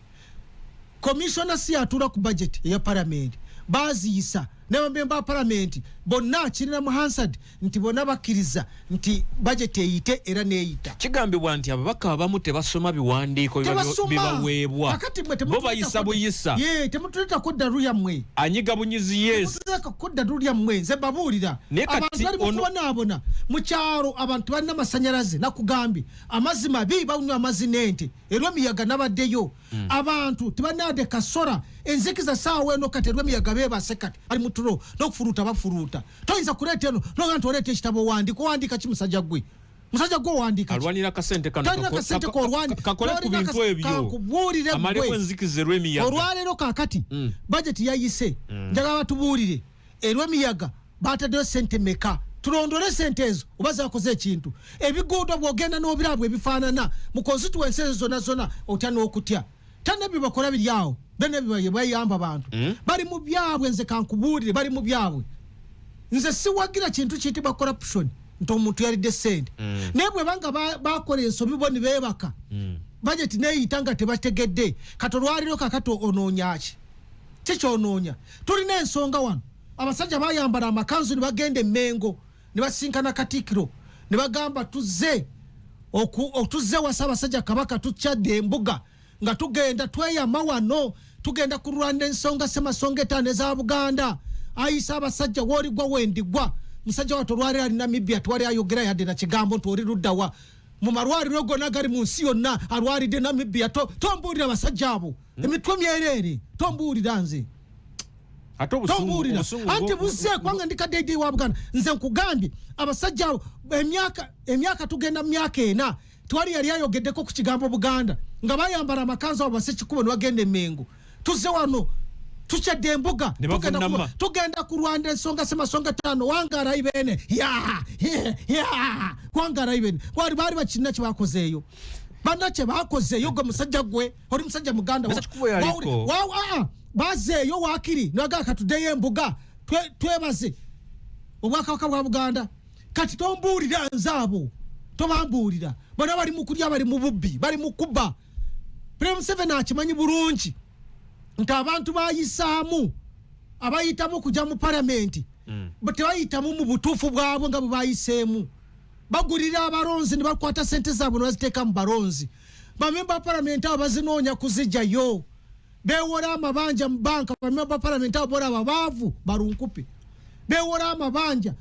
Komishona si yatuula ku budget eya palamenti, baziyisa ne bamemba ba palamenti bonna. Kirina mu Hansard nti bonna bakkiriza nti budget eyite, era neeyita. Kigambibwa nti ababaka abamu tebasoma biwandiiko Tebasoma. bibaweebwa. Kakati mwe Bo bayisa buyisa. Ye, temutuleetako ddalu lyammwe. Anyiga bunyizi, yes. Temutuleetako ddalu lyammwe. Nze mbabuulira, Naye kati abantu bali mu kubonaabona mu kyalo, abantu balina amasanyalaze. Nakugambye, amazzi mabi, banywa amazzi n'ente. Erw'emiyaga nabaddeyo, abantu tebanadde kasola, enzikiza saawa eno. Kati erw'emiyaga beebase, kati ali mu tulo n'okufuluuta bafuluuta. Toyinza kuleeta eno noga nti oleeta ekitabo owandiika. Owandiika ki, musajja gwe? Musajja gwe, owandiika ki? Alwanira akasente kano. Talina kasente k'olwani. Kakole ku Tolina bintu ebyo. Kankubuulire Amaleko gwe. enzikiza erw'emiyaga. Olwaleero kaakati budget yayise. Njagala batubuulire erw'emiyaga bataddeyo sente meka, tulondole sente ezo oba zakoze ekintu. Ebiguudo bwogenda n'obirabwa ebifaanana mu constituency ezo zonna zonna, otya n'okutya. Talina bye bakola biri awo, bena bayamba abantu. Bali mu byabwe. Nze kankubuulire, bali mu byabwe. Nze siwagira kintu kiyitibwa corruption, nti omuntu yalidde sente. Naye bwebanga bakola ensobi bo ne beebaka, budget neeyita nga tebategedde. Kati olwaliro kakati onoonyaki? Kikyonoonya. Tulina ensonga wano, abasajja bayambala amakanzu ne bagenda emmengo ne basinkana Katikkiro ne bagamba, tuzze tuzze wa Ssaabasajja Kabaka, tukyadde embuga nga tugenda tweyama wano, tugenda kulwana ensonga semasonga etaano eza Buganda. Ayisa abasajja, wooligwa wendigwa. Musajja wattu olwaliro ali Namibia, twali ayogera yadde na kigambo nti oli luddawa mu malwaliro gonna gali mu nsi yonna, alwalidde Namibia. Tombuulira abasajja abo emitwe myereere, tombuulira nze. Ate obusungu Tombuulira. obusungu Anti buzze kubanga ndi kadeidi wa Buganda. Nze nkugambye, abasajja abo emyaka tugenda mu myaka 4, twali yali ayogeddeko ku kigambo Buganda, nga bayambala amakanzu abo basekikubo ne bagenda emmengo, tuzze wano tukyadde embuga. Ne Tugenda bavunama. Tugenda kulwana ensonga semasonga ttaano. Wangala ibene ya ya wangala ibene. Bali bakirina kyebakozeeyo, banna kye bakozeeyo. Gwe musajja gwe, oli musajja muganda. Ssekikubo yaliko. Bazeeyo waakiri nagaa katuddeyo embuga twebaze obwakabaka bwa Buganda. Kati tombuulira nze abo, tobambuulira. Bonna bali mu kulya, bali mu bubbi, bali mu kuba. President Museveni akimanyi bulungi nti abantu bayisaamu, abayitamu kujja mu palamenti tebayitamu mu butuufu bwabwe nga bwe bayiseemu. Bagulira abalonzi ne bakwata sente zaabwe ne baziteeka mu balonzi. Bamemba ba palamenti abo bazinoonya kuzijjayo, bewola amabanja mu banka. Bamemba ba palamenti abo bolaba baavu balunkupe, bewola amabanja.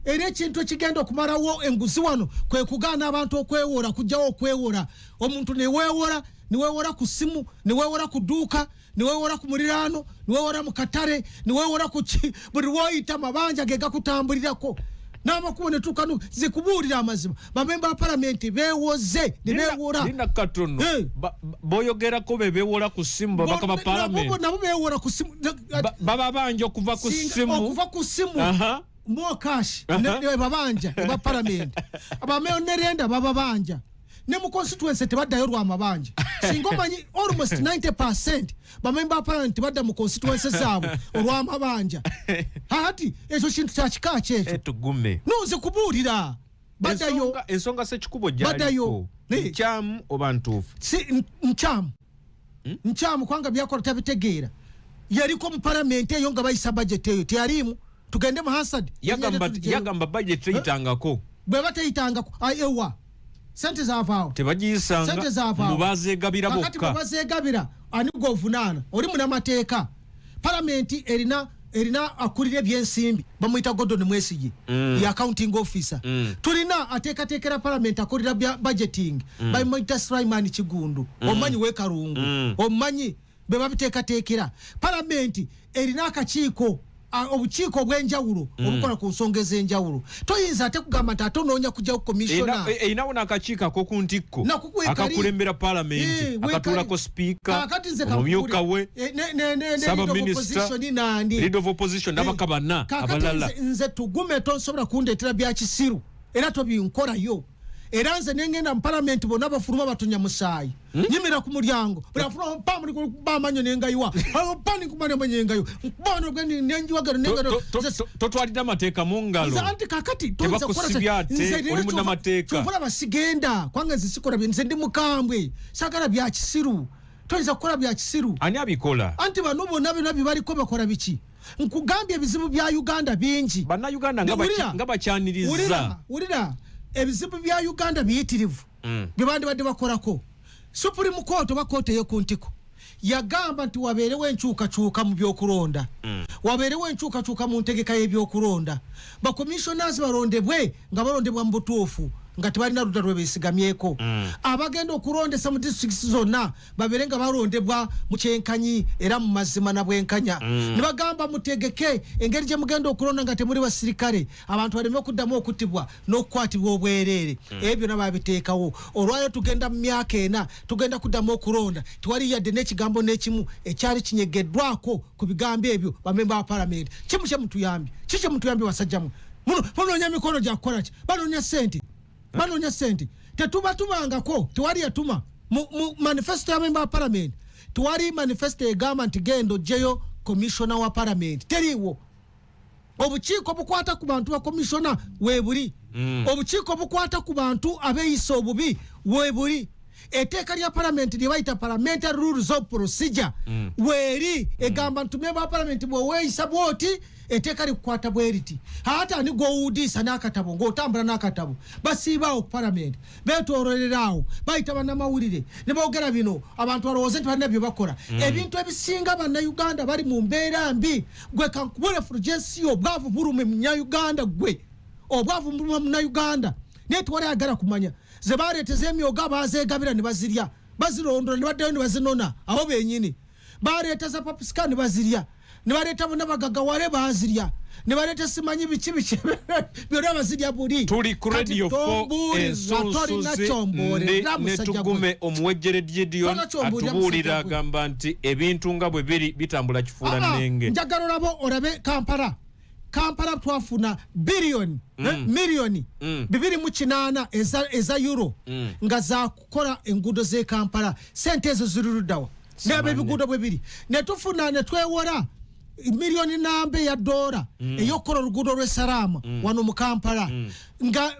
Era ekintu ekigenda okumalawo enguzi wano kwe kugaana abantu okwewola, kujjawo okwewola. Omuntu newewola, newewola ku simu, newewola ku dduuka, newewola ku muliraano, newewola mu katale, newewola ku ki, buli lwoyita amabanja ge gakutambulirako n'amakubo netuuka. Zikubuulira amazima, bamemba ba palamenti beewoze ne beewola. Linda katono. Boyogerako be beewola ku simu, babaka ba palamenti? Nabo beewola ku simu. Baba banja okuva ku simu. Okuva ku simu. MoKash babanja eba palamenti, abameonerenda bababanja ne mu constituency tebaddayo lwa mabanja. Singa omanyi, almost 90% bamemba ba palamenti tebadda mu constituency zaabwe olw'amabanja. Ati ekyo kintu kyakika kyekyo. Tugume. Nonze kubuulira, baddayo. Ensonga Sekikubo Baddayo. gyaliko nkyamu oba ntuufu? Si nkyamu, nkyamu kubanga byakola tabitegeera. Yaliko mu palamenti eyo nga bayisa budget eyo, teyaliimu. Tugende mu Hansard. Yagamba budget teyitangako. Bweba teyitangako, ewa sente zavaawo? Tebagiyisanga. Sente zavaawo. Mubazeegabira Kakati bokka. bwebazeegabira, ani gwovunaana? Oli munamateeka. Palamenti erina akulira ebyensimbi, bamuyita Gordon Mwesige, ye accounting officer. Tulina ateekateekera palamenti, akulira bya budgeting, bamuyita Sulaiman Kigundu, omumanyi wekarungu. Omumanyi, be babiteekateekera. Palamenti erina akakiiko. Obukiiko obw'enjawulo obukola ku nsonga ez'enjawulo. Toyinza ate kugamba nti ate onoonya kugyawo komishona. Erinawo n'akakiiko ak'oku ntikko Nako weekali. akakulembera paalamenti, akatuulako sipiika, Kaakati nze omumyuka kankubulire. we, Ne ssaabaminisita, leader of opposition nani? Leader of opposition n'abaka bana Kaakati abalala. nze Tugume, tonsobola kundeetera bya kisiru era tobinkorayo. Era nze nengenda mu palamenti, bonna bafuluma batonya musaayi. Nyimira ku mulyango, buli afuluma nkuba amanyo nengayiwa, nengayiwa, Totwalidde amateeka mu ngalo. Nze anti kakati toyinza kukola Tebakusibya ate, nze leero oli munnamateeka. Kyova olaba sigenda, kubanga nze sikola nze ndi mukambwe, saagala bya kisiru. Toyinza kukola bya kisiru. Ani abikola? Anti bano bonna byonna byebaliko bakola biki? Nkugambye, ebizibu bya Uganda bingi. Bannayuganda Wulira. nga bakyaniriza. Wulira, wulira, ebizibu bya Uganda biyitirivu bye bandibadde bakolako. Supreme Court oba kooti ey'oku ntiko yagamba nti wabeerewo enkyukakyuka mu byokulonda, wabeerewo enkyukakyuka mu ntegeka y'ebyokulonda, bacommissioners balondebwe nga balondebwa mu butuufu, nga tebalina ludda lwe beesigamyeko, abagenda okulondesa mu disitulikiti zonna babeere nga balondebwa mu kyenkanyi era mu mazima na bwenkanya. Ne bagamba mutegeke engeri gye mugenda okulonda nga temuli basirikale, abantu baleme okuddamu okuttibwa n'okukwatibwa obwereere. Ebyo byonna babiteekawo. Olwayo tugenda mu myaka 4, tugenda kuddamu okulonda, tewali yadde n'ekigambo n'ekimu ekyali kinyegeddwako ku bigambo ebyo bamemba ba palamenti. Kimu kyemutuyambye, ki kyemutuyambye? Basajjamu munoonya mikono gya kukola ki? Banoonya ssente, banoonya ssente. Tetuba tubangako, tewali yatuma mu manifesto y'abamemba ba palamenti. Tewali manifesto egamba nti genda oggyeyo komishona wa palamenti, teriiwo. Obukiiko bukwata ku bantu ba komishona weebuli, obukiiko bukwata ku bantu abeeyisa obubi weebuli, etteeka lya palamenti lye bayita Parliamentary Rules of Procedure weeri, egamba nti memba wa palamenti bweweeyisa bwoti, etteeka likukwata bweriti. Ate ani gwowuudiisa n'akatabo ng'otambula n'akatabo? Basiibaawo ku palamenti, beetooloreraawo, bayita bannamawulire ne boogera bino, abantu balowooze nti balina bye bakola. Ebintu ebisinga, Bannayuganda bali mu mbeera mbi. Gwe kankubule, Fulgensiyo, obwavu buluma Munnayuganda. Gwe obwavu buluma Munnayuganda, naye tewali ayagala kumanya. Ze baleeteza emyoga bazeegabira ne bazirya, bazirondola ne baddayo ne bazinona abo benyini. Baleeta za papusika ne bazirya, ne baleeta bonna bagagawale bazirya, ne baleeta simanyi biki biki byonna bazirya buli. Tuli ku Kati Radio 4 tombuulira, tolina ensunsuzi kyombuulira, ne musajja gwe. Tugume Omuwejjere Gideon Tolina kyombuulira, atubuulira, musajja gwe. agamba nti ebintu nga bwe biri bitambula kifuula Ah, nnenge. Njagala olabe, olabe Kampala. Kampala twafuna biliyoni, miliyoni 208 eza euro nga zakukola enguudo z'e Kampala. Sente ezo ziri luddawa? Naba ebiguudo bwe biri, netufuna netwewora miliyoni namba eya dola ey'okukola oluguudo lw'esalaama wano mu Kampala, nga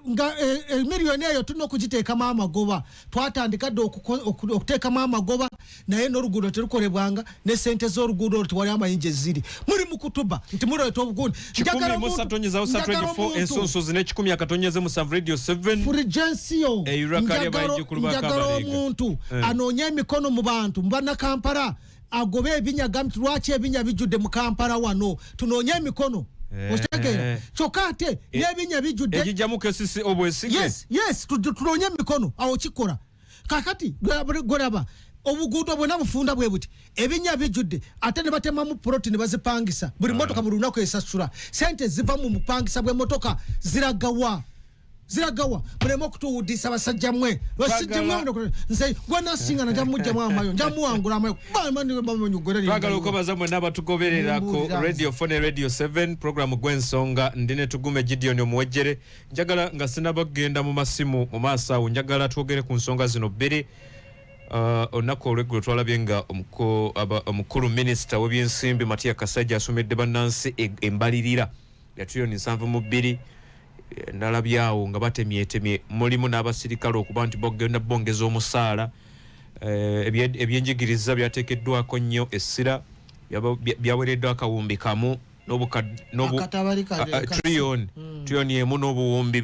miliyoni eyo tulina okugiteekamu amagoba. Twatandika dde okuteekamu amagoba, naye n'oluguudo terukolebwanga, ne sente z'oluguudo olwo tewali amayinja eziri. Muli mu kutuba nti muleeta obugundi. 103.3 Njagala Radio 4 omuntu ensunsuzi ne 100.7 Radio 7. Fulgensiyo, Eiraka lya baijukulu ba njagala Kabalega. omuntu anoonye emikono mu bantu, mu Bannakampala, agobe ebinya gambi nti lwaki ebinya bijjudde mu Kampala wano. Tunoonye emikono. Okitegeera? Kyokka ate n'ebinya bijjudde. Egijjamu kesisi obwesige. Yes, tunoonye emikono awo kikola. Kakati gweraba obuguudo bwonna bufunda bwe buti, ebinya bijjudde, ate ne batemamu ploti ne bazipangisa. Buli motoka buli lunaku esasula. Sente ziva mu mupangisa bw'emmotoka ziragawa? Ziragawa? Muleme okutuwudisa, basajja mmwe, basajja mmwe. Nze gwenasinga nja mujjamu amayo, nja muwangula amayo. Twagala okwebaza mwenna abatugoberera ku Mbuulira. Radio 4 ne Radio 7, programu Gwensonga. Ndi ne Tugume Gideon Omuwejjere. Njagala nga sinaba kugenda mu masimu mu maaso awo, njagala twogere ku nsonga zino bbiri. Olunaku olweggulo twalabye nga omukulu minisita w'ebyensimbi Matia Kasajja asomedde bannansi embalirira ya triliyoni 72. Nalabyawo nga batemyetemye, mulimu n'abasirikale okuba nti bogenda bongeza omusaala. Ebyenjigiriza byateekeddwako nnyo essira, byawereddwa akawumbi kamu Akatabali triliyoni 1 n'obuwumbi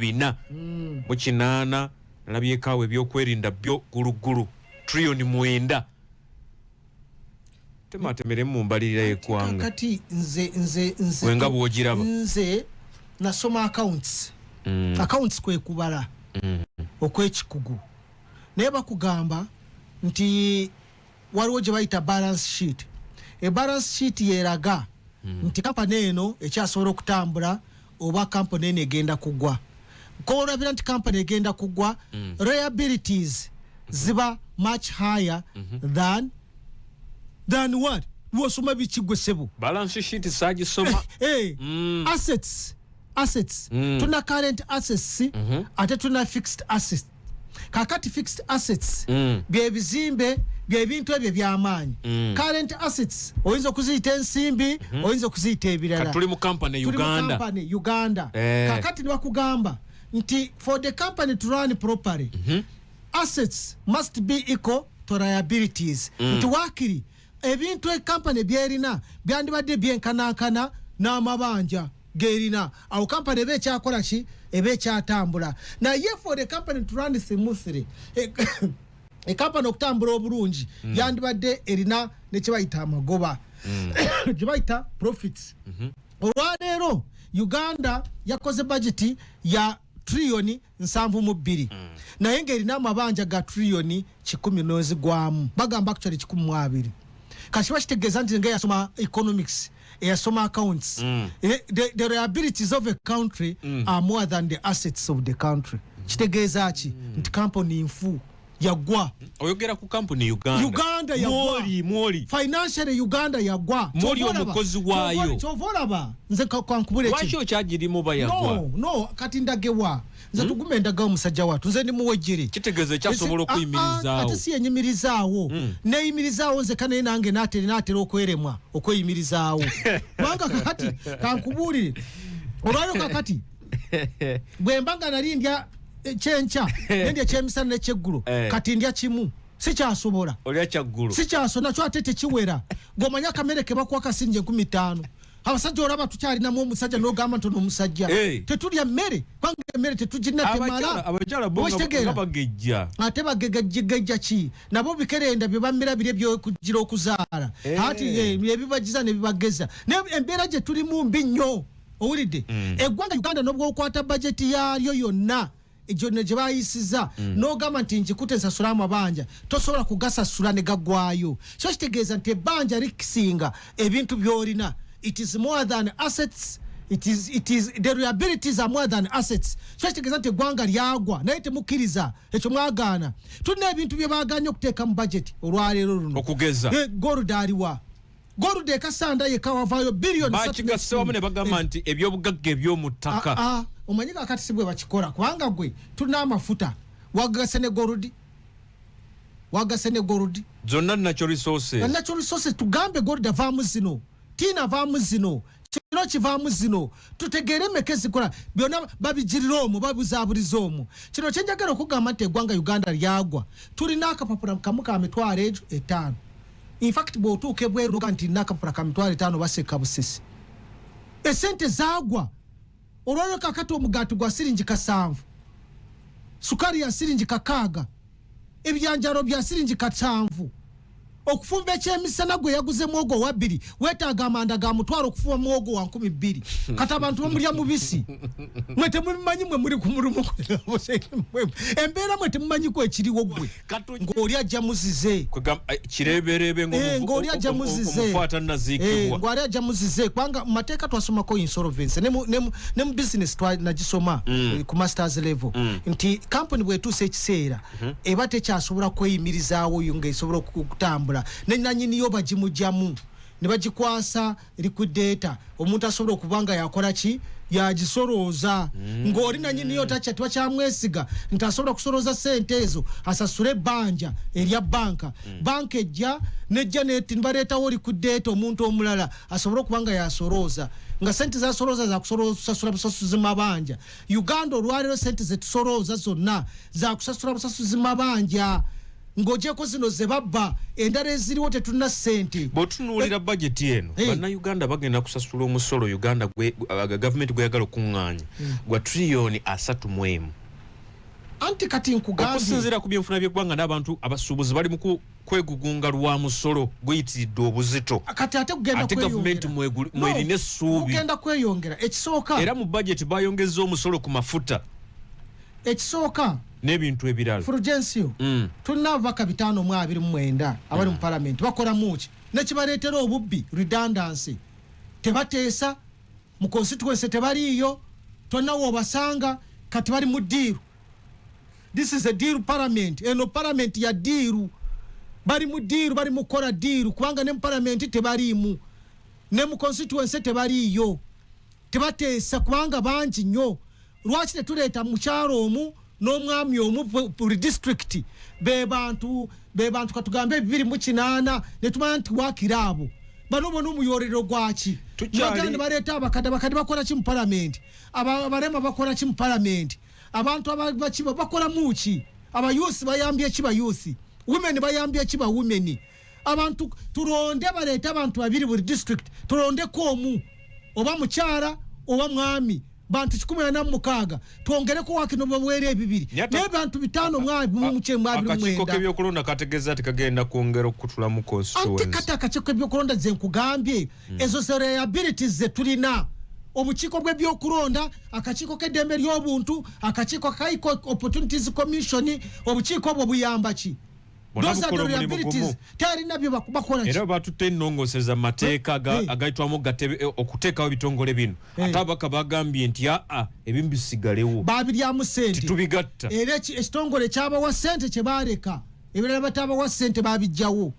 408. Nalabyekaawo ebyokwerinda byo gulugulu triliyoni 9. Tematemeremu mu mbalirira y'eggwanga. Kakati nze Gwe nga bw'ogiraba. Nze nasoma accounts. Accounts kwe kubala okwekikugu, naye bakugamba nti waliwo gye bayita balance sheet. E balance sheet yeraga Nti kampani eno ekyasobola okutambula oba kampani eno egenda kugwa. Kolabira nti kampani egenda kugwa, liabilities ziba much higher than what? Lwosoma biki gwe, sebo? Balance sheet sagisoma. Assets. Tuna current assets, ate tuna fixed assets. Kakati fixed assets byebizimbe, byebintu ebyo byamaanyi. Current assets oyinza okuziyita ensimbi, oyinza okuziyita ebirala. Kati tuli mu company Tuli mu Uganda. company Uganda. Kakati nibakugamba nti for the company to run properly, assets must be equal to liabilities, nti wakiri ebintu ekampani byerina byandibadde byenkanankana n'amabanja gerina, awo kampani eba ekyakola ki? Eba ekyatambula. Naye for the company to run smoothly, ekampani okutambula obulungi, yandibadde erina nekyebayita amagoba, gyebayita profits. Olwaleero Uganda yakoze budget ya triliyoni 72, naye ng'erina amabanja ga triliyoni 100 nozigwamu, bagamba actually 120. Kati kiba kitegeeza nti nga eyasoma economics, eyasoma accounts, the liabilities of a country are more than the assets of the country. Kitegeeza ki? Nti kampuni nfu, yagwa. Oyogera ku kampuni Uganda. Uganda yagwa. Mwoli mwoli. Financially Uganda yagwa. Mwoli Kyova olaba- omukozi waayo. Kyova olaba nze kankubule. Lwaki okyagirimu bayagwa? No, kati ndagewa nze? Tugume, ndagawo musajja wattu, nze ndi muwejjere. Kitegeeza ekyasobola okuyimirizaawo. Ate si yenyimirizaawo, neyimirizaawo nzeka, naye nange natera okweremwa okweyimirizaawo, kubanga kakati kankubuulire, olwaliro kakati bwe mba nga nali ndya ekyenkya, nendya ekyemisana nekyeggulo, kati ndya kimu, sikyasobola. Olya kyaggulu. Sikyaso nakyo ate tekiwera. Gomanya akamere kebakuwa kasinja 5000. Abasajja olaba tukyalinamu omusajja nogamba nti ono omusajja, tetulya mmere kubanga emmere tetugirina, temala. Abakyala bo nga Okitegeera? nga bagejja. Ate bagegejja ki? Nabo bikerenda bye bamira biri ebyokugira okuzaala. Ati ebibagiza ne bibageza, naye embeera gye tulimu mbi nnyo. Owulidde? Eggwanga Uganda nobwokwata bajeti yaalyo yonna gyonna gye bayisiza, n'ogamba nti nkikute nsasula amabanja, tosobola kugasasula ne gaggwayo. So kitegeeza nti ebbanja likisinga ebintu by'olina. It is more than assets. It is the liabilities are more than assets. So kitegeeza nti eggwanga lyagwa, naye temukkiriza ekyo, mwagaana. Tulina ebintu bye baganye okuteeka mu budget olwaleero luno. Okugeza? Gold aliwa? Gold ekasanda yeka wavaayo biliyoni Bakigasse wamu ne bagamba nti ebyobugagga eby'omu ttaka. Ah, ah, omanyi kakati si bwe bakikola, kubanga gwe tulina amafuta, wagase ne gold, wagase ne gold. Zonna natural resources. Natural resources. Tugambe gold avaamu zino, tin avaamu zino, kino kivaamu zino, tutegeere emeka ezikola. Byonna babigirira omwo, babuzabuliza omwo. Kino kyenjagala okugamba nti eggwanga Uganda lyagwa. Tulina akapapula kamu ka 50,000. Infact bw'otuuka ebweru noga nti nina akapapula ka 50,000, baseka busesi. Esente zaagwa. Olwaliro kakati omugaati gwa siringi 7, sukali ya siringi 6, ebyanjalo bya siringi 7. Okufumba ekyemisana gwe yaguze mwogo wa 2, weetaaga amanda ga 500 okufumba mwogo wa 2000. Kati abantu bamulya mubisi. Mwe temubimanyi, mwe muli ku mulimu, embeera mwe temumanyiko ekiriwo. Gwe ng'oli ajja muzize. Kireeberebe. Ng'oli ajja muzize. Omufu atannaziikibwa. Ng'oli ajja muzize, kubanga mu mateeka twasomako insolvency, ne mu business nagisoma ku masters level, nti company bwetuusa ekiseera eba tekyasobola kweyimirizaawo yo ng'esobola okutambula, ne nanyiniyo bagimugyamu ne bagikwasa liquidator, omuntu asobola okuba nga yakola ki? Yagisolooza. Ng'oli nanyiniyo takya, tebakyamwesiga nti asobola kusolooza sente ezo asasule ebbanja erya banka. Banka ejja nejja nebaleetawo liquidator, omuntu omulala asobole okuba nga yasolooza, nga sente zasolooza zakusasula busasuzi mabanja. Uganda olwaleero sente zetusolooza zonna zakusasula busasuzi mabanja, ng'ogyeko zino ze babba, endala eziriwo tetulina sente. Bw'otunuulira bajeti eno, bannayuganda bagenda kusasula omusolo Uganda gavumenti gweyagala okuŋŋaanya gwa triliyoni 31. Anti kati nkugambye, okusinziira ku byenfuna by'eggwanga n'abantu abasuubuzi bali mu kwegugunga lwa musolo guyitiridde obuzito. Kati ate kugenda Ate gavumenti kweyongera. mwerina essuubi. Kugenda kweyongera. Ekisooka, Era mu bajeti bayongeza omusolo ku mafuta ekisooka, n'ebintu ebirala. Fulgensio, tulina ababaka 529 abali mu palamenti. Bakolamu ki nekibaleetera obubbi? Redundancy. Tebateesa mu constituency, tebaliiyo, tonawo obasanga. Kati bali mu deal. This is a deal parliament. Eno parliament ya deal. Bali mu deal, bali mu kukola deal, kubanga ne mu parliament tebaliimu, ne mu constituency tebaliiyo, tebateesa kubanga bangi nnyo. Lwaki tetuleeta mukyalo omu n'omwami omu buli district? Be bantu katugambe 208, netumanya nti wakira abo bano bona omuyorero gwaki. Bagenda ne baleeta abakadde. Abakadde bakola ki mu palamenti? Abalema bakola ki mu palamenti? Abantu abakiba bakola muki? Abayouth bayambye ki? Bayouth women bayambye ki? Ba women. Abantu tulonde, baleete abantu babiri buli district, tulondeko omu, oba mukyala oba mwami. Bantu 146, twongereko wakino babwere ebibiri, naye bantu 5 mwabiri Akakiiko mwenda. k'ebyokulonda kategeeza nti kagenda kwongera okukutulamu Anti constituency. Kati akakiiko k'ebyokulonda, ze nkugambye, ezo ze liabilities ze tulina. Obukiiko bw'ebyokulonda, akakiiko k'eddembe ly'obuntu, akakiiko ka Equal Opportunities Commission, obukiiko obwo buyamba ki? Bonna Those are the bukola omulimu liabilities. gumu. Talina bye bakola ki? Era batutte ennongooseza mu mateeka agayitwamu okuteekawo ebitongole bino. Ate ababaka bagambye nti aa, ebimu bisigalewo. Babiryamu sente. Titubigatta. Era ekitongole kyabawa sente kyebaleka, ebirala batabawa sente babijjawo.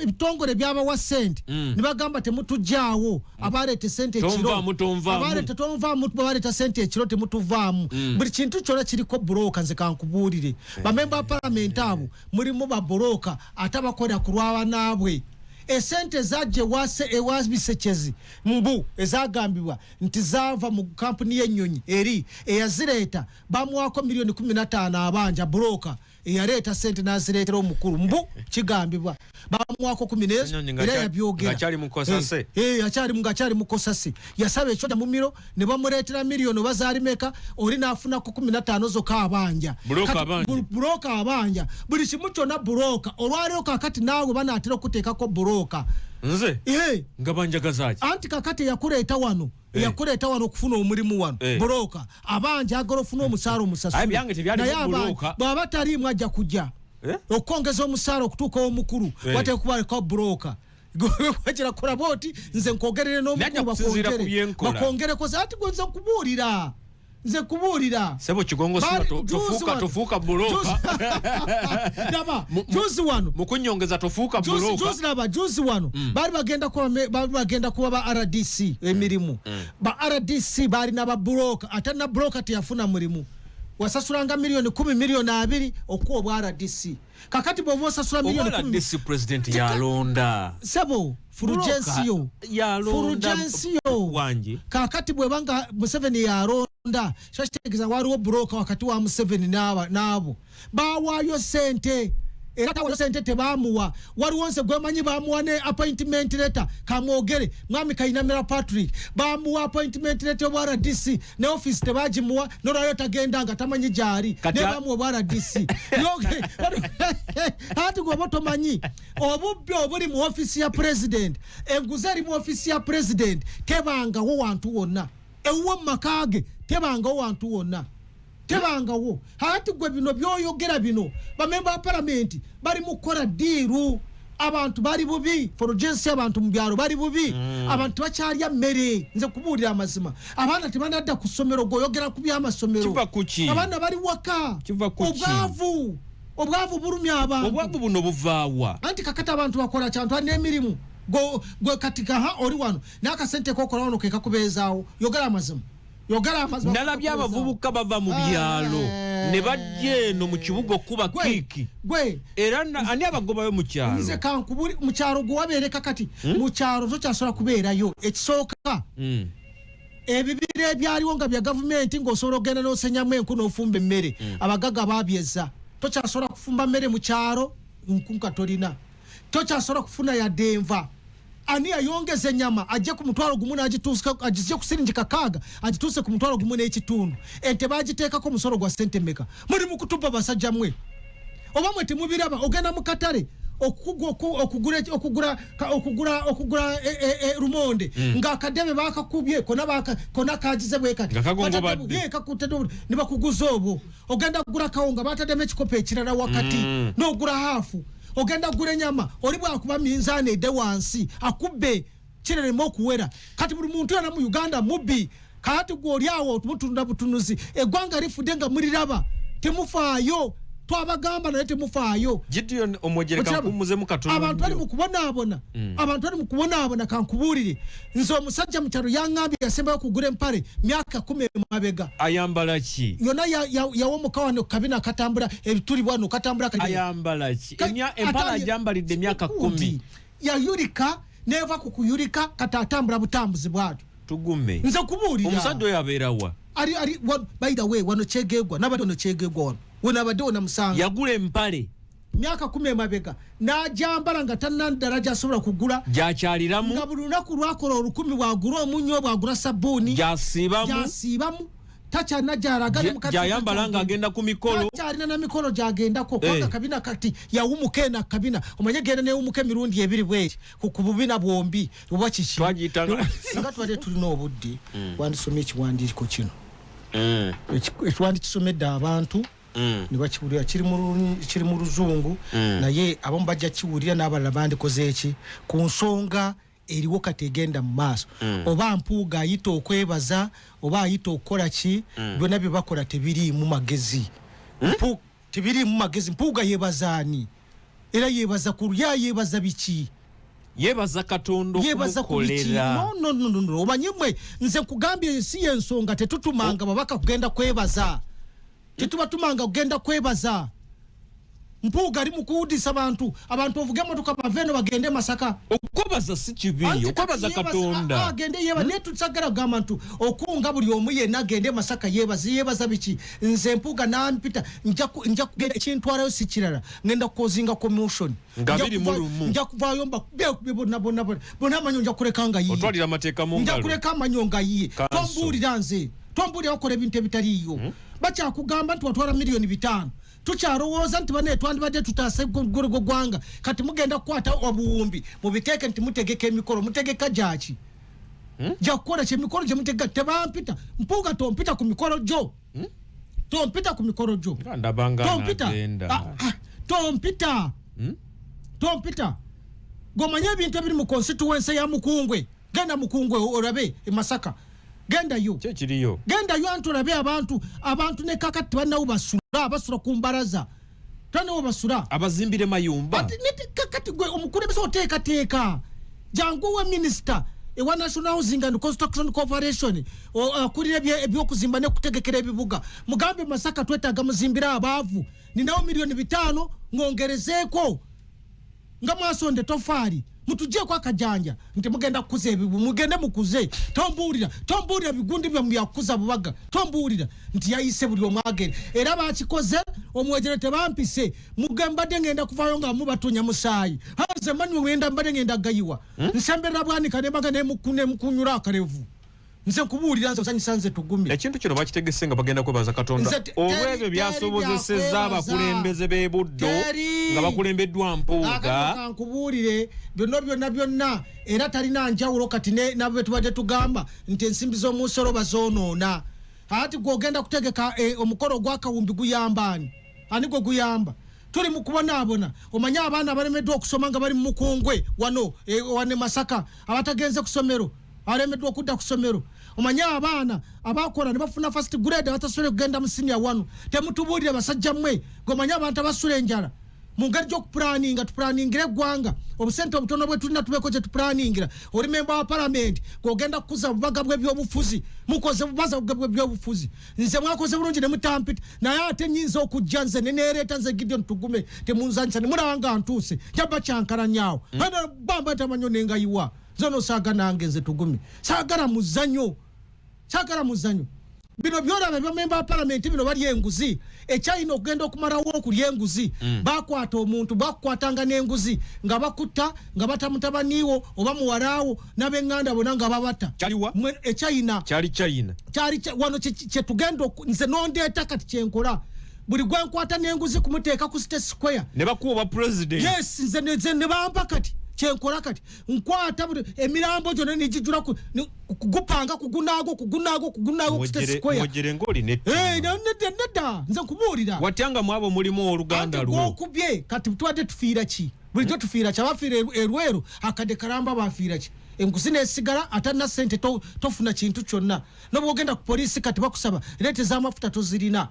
Ebitongole byabawa sente ne bagamba temutujjaawo. Abaleeta sente ekiro, Tonvaamu, tonvaamu. abaleeta tonvaamu, baleeta sente ekiro, temutuvaamu. Buli kintu kyonna kiriko broker. Nze kankubuulire, bamemba ba palamenti abo mulimu babroker, ate abakolera ku lwabanaabwe. Esente zajja ewa Bisekyezi, mbu ezagambibwa nti zaava mu kampuni y'ennyonyi eri eyazireeta, bamuwako miliyoni 15 abanja. Broker eyaleeta sente n'azireetera omukulu, mbu kigambibwa bamuwako kumi n'ezo. Ssenyonyi Era yabyogera. Ng'akyali mu Kosase. Akyali ng'akyali mu Kosase, yasaba ekyoja mumiro ne bamuleetera miliyoni oba zaali meka, oli n'afunako 15 zokka abanja. Broker Kati abanja. Broker abanja buli kimu kyonna, broker. Olwaleero kakati naawe banaatera okuteekako broker. Nze? Nga banjagazaki? Anti kakati eyakuleeta wano, eyakuleeta wano okufuna omulimu wano, broker abanja, agala ofuna omusaala omusasule. Aye, byange tebyalimu Naye abanja, broker. bw'aba taliimu ajja kujja okwongeza omusaala okutuuka omukulu, wateeka kubaleka broker. Wagira kola bwoti, nze nkwogerere Najja n'omukulu. kusinziira ku Bakwongere, byenkola. bakwongereko. Ati gwe nze nkubuulira, nze nkubuulira. Sebo Kigongo, sima tofuuka broker. Laba, juzi wano Mu kunnyongeza tofuuka broker. Juzi, laba, juzi wano baali bagenda kuba ba RDC emirimu. Ba RDC balina ba broker, ate na broker teyafuna mulimu. Wasasulanga miliyoni 10, miliyoni 20 okuwa obwa RDC. Kakati bw'oba osasula miliyoni Oba 10, RDC president yalonda. Sebo Fulgensio, Yalonda. Fulgensio. Wangi. Kakati bwebanga Museveni yalonda, kyo kitegeeza waliwo broker wakati wa Museveni n'abo bawaayo sente. Era tawayo sente tebamuwa. Waliwo nze gwemanyi bamuwa ne appointment letter, kamwogere, mwami Kainamira Patrick, bamuwa appointment letter obwa RDC, ne office tebagimuwa, nolwayo tagenda nga tamanyi gyali. Kati Ne bamuwa obwa RDC. Ati gwoba tomanyi obubbi obuli mu ofisi ya president, enguzi eri mu ofisi ya president tebangawo wantu wonna. Ewuwe mu maka ge tebangawo wantu wonna, tebangawo. Ati gwe bino byoyogera bino, bamemba ba palamenti bali mu kukola deal. Abantu bali bubi, Fulgence, abantu mu byalo bali bubi. Abantu bakyalya mmere. Nze kubuulira amazima, abaana tebanadda ku ssomero. Gweoyogera ku byamasomero. Kiva ku ki? Abaana bali waka. Kiva ku ki? Obwavu, obwavu bulumya abantu. Obwavu buno buvaawa? Anti kakati abantu bakola kyantu alina emirimu. Gwe kati kaha oli wano n'akasente kokola wano ke kakubeezaawo. Yogera amazima, yogera amazima. Nalabye abavubuka bava mu byalo ne bajja eno mu kibuga okuba kiiki. Gwe Era ani abagobayo mu kyalo? Nze kankubuli, mu kyalo gwe wabeereka kati mu kyalo tokyasobola kubeerayo. Ekisooka, ebibira ebyaliwo nga bya gavumenti, ng'osobola okugenda n'osenyamu enku n'ofumba emmere, abagagga babyeza. Tokyasobola kufumba mmere mu kyalo, nku nga tolina. Tokyasobola kufuna yadde enva. Ani yayongeza ennyama ajje ku 10,000 n'agituusa, agizye ku siringi 6 agituuse ku 15,000? Ente bagiteekako omusolo gwa sente meka? Muli mu kutuba basajja mmwe, oba mwe temubiraba? Ogenda mu katale okugula lumonde, ng'akadebe bakakubye kona, kona kagize bwe kati. Nga kagongobadde. Kakutadde ne bakuguza obwo. Ogenda kugula kawunga, bataddemu ekikopo ekirala wakati, n'ogula half. Ogenda kugula ennyama, oli bwakuba minzaani edde wansi akubbe. Kirerema okuwera. Kati buli muntu yona mu Uganda mubbi. Kati gwe oli awo mutunda butunuzi, eggwanga lifudde nga muliraba, temufaayo. Twabagamba naye temufaayo. Gideon Omwegyere, Okiraba? kankummuzemu katono Abantu bali nnyo. mu kubonaabona, abantu bali mu kubonaabona. Kankubuulire, nze omusajja mu kyalo yaŋŋambye yasembayo okugula empale myaka 10 emabega. Ayambala ki? Yonna yawomuka wano kabina katambula ebituli wano katambula Ayambala ki? Empale agyambalidde emyaka 10. Yayulika neva ku kuyulika, kati atambula butambuzi bwatyo. Tugume. Nze kubuulira. Omusajja oyo abeerawa? Ali by the way, wano Kyegegwa, nabadde wano Kyegegwa, wano wenabadde wona musanga. Yagula empale Myaka 10 emabega n'ajambala nga tannaddala gyasobola kugula. Gyakyaliramu. Nga buli lunaku lwakola 1000, bwagula omunnyo, bwagula sabbuuni. Gyasiibamu. Gyasiibamu, takyalina gyalaga. Gyayambala ng'agenda ku mikolo. Takyalina na mikolo gyagendako kubanga kabina kati yawumuka ena kabina, omanye genda newumuka emirundi ebiri bweti ku bubina bwombi oba kiki. Singa tubadde tulina obudde, wandisomye ekiwandiiko kino. Wandikisomedde abantu ne bakiwulira. Kiri mu Luzungu, naye abamu bajja kiwulira n'abalala bandikoze eki ku nsonga eriwo kati egenda mu maaso. Oba Mpuuga ayita okwebaza oba ayita okukola ki, byonna bye bakola tebiriimu magezi. Tebiriimu magezi. Mpuuga yeebazaani? Era yeebaza ku lya yeebaza biki? Yeebaza Katonda Yeebaza ku biki? okumukolera. No, no, no, no, no. Omanyi mwe, nze nkugambye, ensi y'ensonga tetutumanga babaka kugenda kwebaza, tetubatumanga kugenda kwebaza. Mpuuga ali mu kuwudisa bantu, abantu ovuge emotoka bave eno bagende Masaka. Okwebaza si kibi. Anti Okwebaza kati yeebaza- Katonda. Agende yeeba, naye tusagala kugamba nti okunga buli omu yenna agende Masaka yeebaze. Yeebaza biki? Nze Mpuuga nampita, nja kugenda, ekintwalayo si kirala, ngenda kucausinga commotion. Nga Nja biri mu lumu. Nja kuvaayo mbakubye bonna bonna bonna bonna, amanyo nja kuleka nga yiye. Otwalira amateeka mu Nja ngalo. kuleka amanyo nga yiye. Kanso. Tombuulira, nze tombuulira bakola ebintu ebitaliiyo. Bakyakugamba nti watwala miliyoni 500, tukyalowooza nti bane twandibadde tutaasa gwanga. Kati mugenda kukwata obuwumbi mubiteeke nti mutegeka emikolo. Mutegeka gyaki? Jakukola ki emikolo gyemutegeka? Tebampita. Mpuuga, tompita ku mikolo gyo, tompita ku mikolo gyo. Nga ndabanga Tompita. nagenda. Ah, ah, tompita, tompita. Gomanye ebintu ebiri mu constituency ya Mukungwe. Genda Mukungwe olabe e Masaka, gendayo. Kyekiriyo. Gendayo anti olabe abantu ne kakati tebalinawo basula, basula ku mbalaza, tanawo basula. Abazimbire mayumba. Kakati gwe omukulembeze oteekateeka, jangu wa minisita ewa National Housing and Construction Corporation, akulira ebyokuzimba nekutegekera ebibuga, mugambe Masaka twetaaga muzimbire abaavu, ninawo miliyoni 500 ng'ongerezeeko nga mwasonde tofaali, mutugyeko akajanja nti mugenda kukuza ebibu, mugende mukuze. Tombuulira, tombuulira bigundi byamu byakukuza bubaga. Tombuulira nti yayise buli omu agende, era bakikoze. Omwegyere tebampise, mbadde ngenda kuvayo nga mubatonya musaayi. Nze manyi ngenda, mbadde ngenda gayiwa nsemberera Bwanika nembaga nemukunyula akalevu. Nze nkubuulira, nze osanyisa nze Tugumye. Ekintu kino bakitegese nga bagenda kwebaza Katonda Nze olw'ebyo teri byasobozesezza byakwebazza. abakulembeze b'e Buddo Teri. nga bakulembeddwa Mpuuga. Kankubuulire, byonna byonna byonna era talina njawulo kati nabo betubadde tugamba nti ensimbi z'omunsolo bazoonoona. Ati gwe ogenda kutegeka omukolo ogwakawumbi, guyamba ani? Ani gwe guyamba? Tuli mu kubonaabona. Omanye abaana abalemeddwa okusoma nga bali mu Mukungwe wano, wano e Masaka, abatagenze ku ssomero, abalemeddwa okudda ku ssomero. Omanye abaana abakola ne bafuna first grade abatasobola kugenda mu senior wano? Temutubuulire basajja mmwe. Gomanye abantu abasula enjala? Mu ngeri gy'okupulaninga, tupulaningira eggwanga, obusente obutono bwe tulina tubeeko kye tupulaningira. Oli memba wa palamenti, gwogenda kukuza bubaga bw'ebyobufuzi, mukoze bubaza bw'ebyobufuzi. Nze mwakoze bulungi ne mutampita, naye ate nyinza okujja nze neneereeta. Nze Gideon Tugume, temunzanyisa. Nemulaba nga ntuuse, njaba kyankalanyawo bamba tamanyo nengayiwa. Nze no saaga nange, nze Tugume saagala muzanyo, saagala muzanyo. Bino byolaba byamemba wa palamenti bino balya enguzi. Ekyalina okugenda okumalawo okulya enguzi, bakwata omuntu, bakukwatanga n'enguzi nga bakutta, nga bata mutabaniwo oba muwalaawo n'ab'eŋŋanda bonna nga babata. Kyaliwa? Ekyayina. Kyali China. Kyali wano kyetugenda nze nondeeta kati kyenkola, buli gwenkwata n'enguzi kumuteeka ku State Square. Ne bakuwa obwa president. Yes, nze ne bampa. Kati kyenkola kati nkwata buli emirambo gyonna negijula kugupanga kugunaago kugunaago kugunaago ku State Square. Mwogere ng'oli Eh, nedda, nedda, nze nkubuulira. Watyanga mu abo mulimu oluganda Anti lwo. Gwokubye kati tubadde tufiira ki? Bulijjo tufiira ki? Abafiira erweru akadde kalamba bafiira ki? Enguzi nesigala, atalina sente tofuna kintu kyonna. Nobwogenda ku poliisi kati bakusaba leete z'amafuta, tozirina.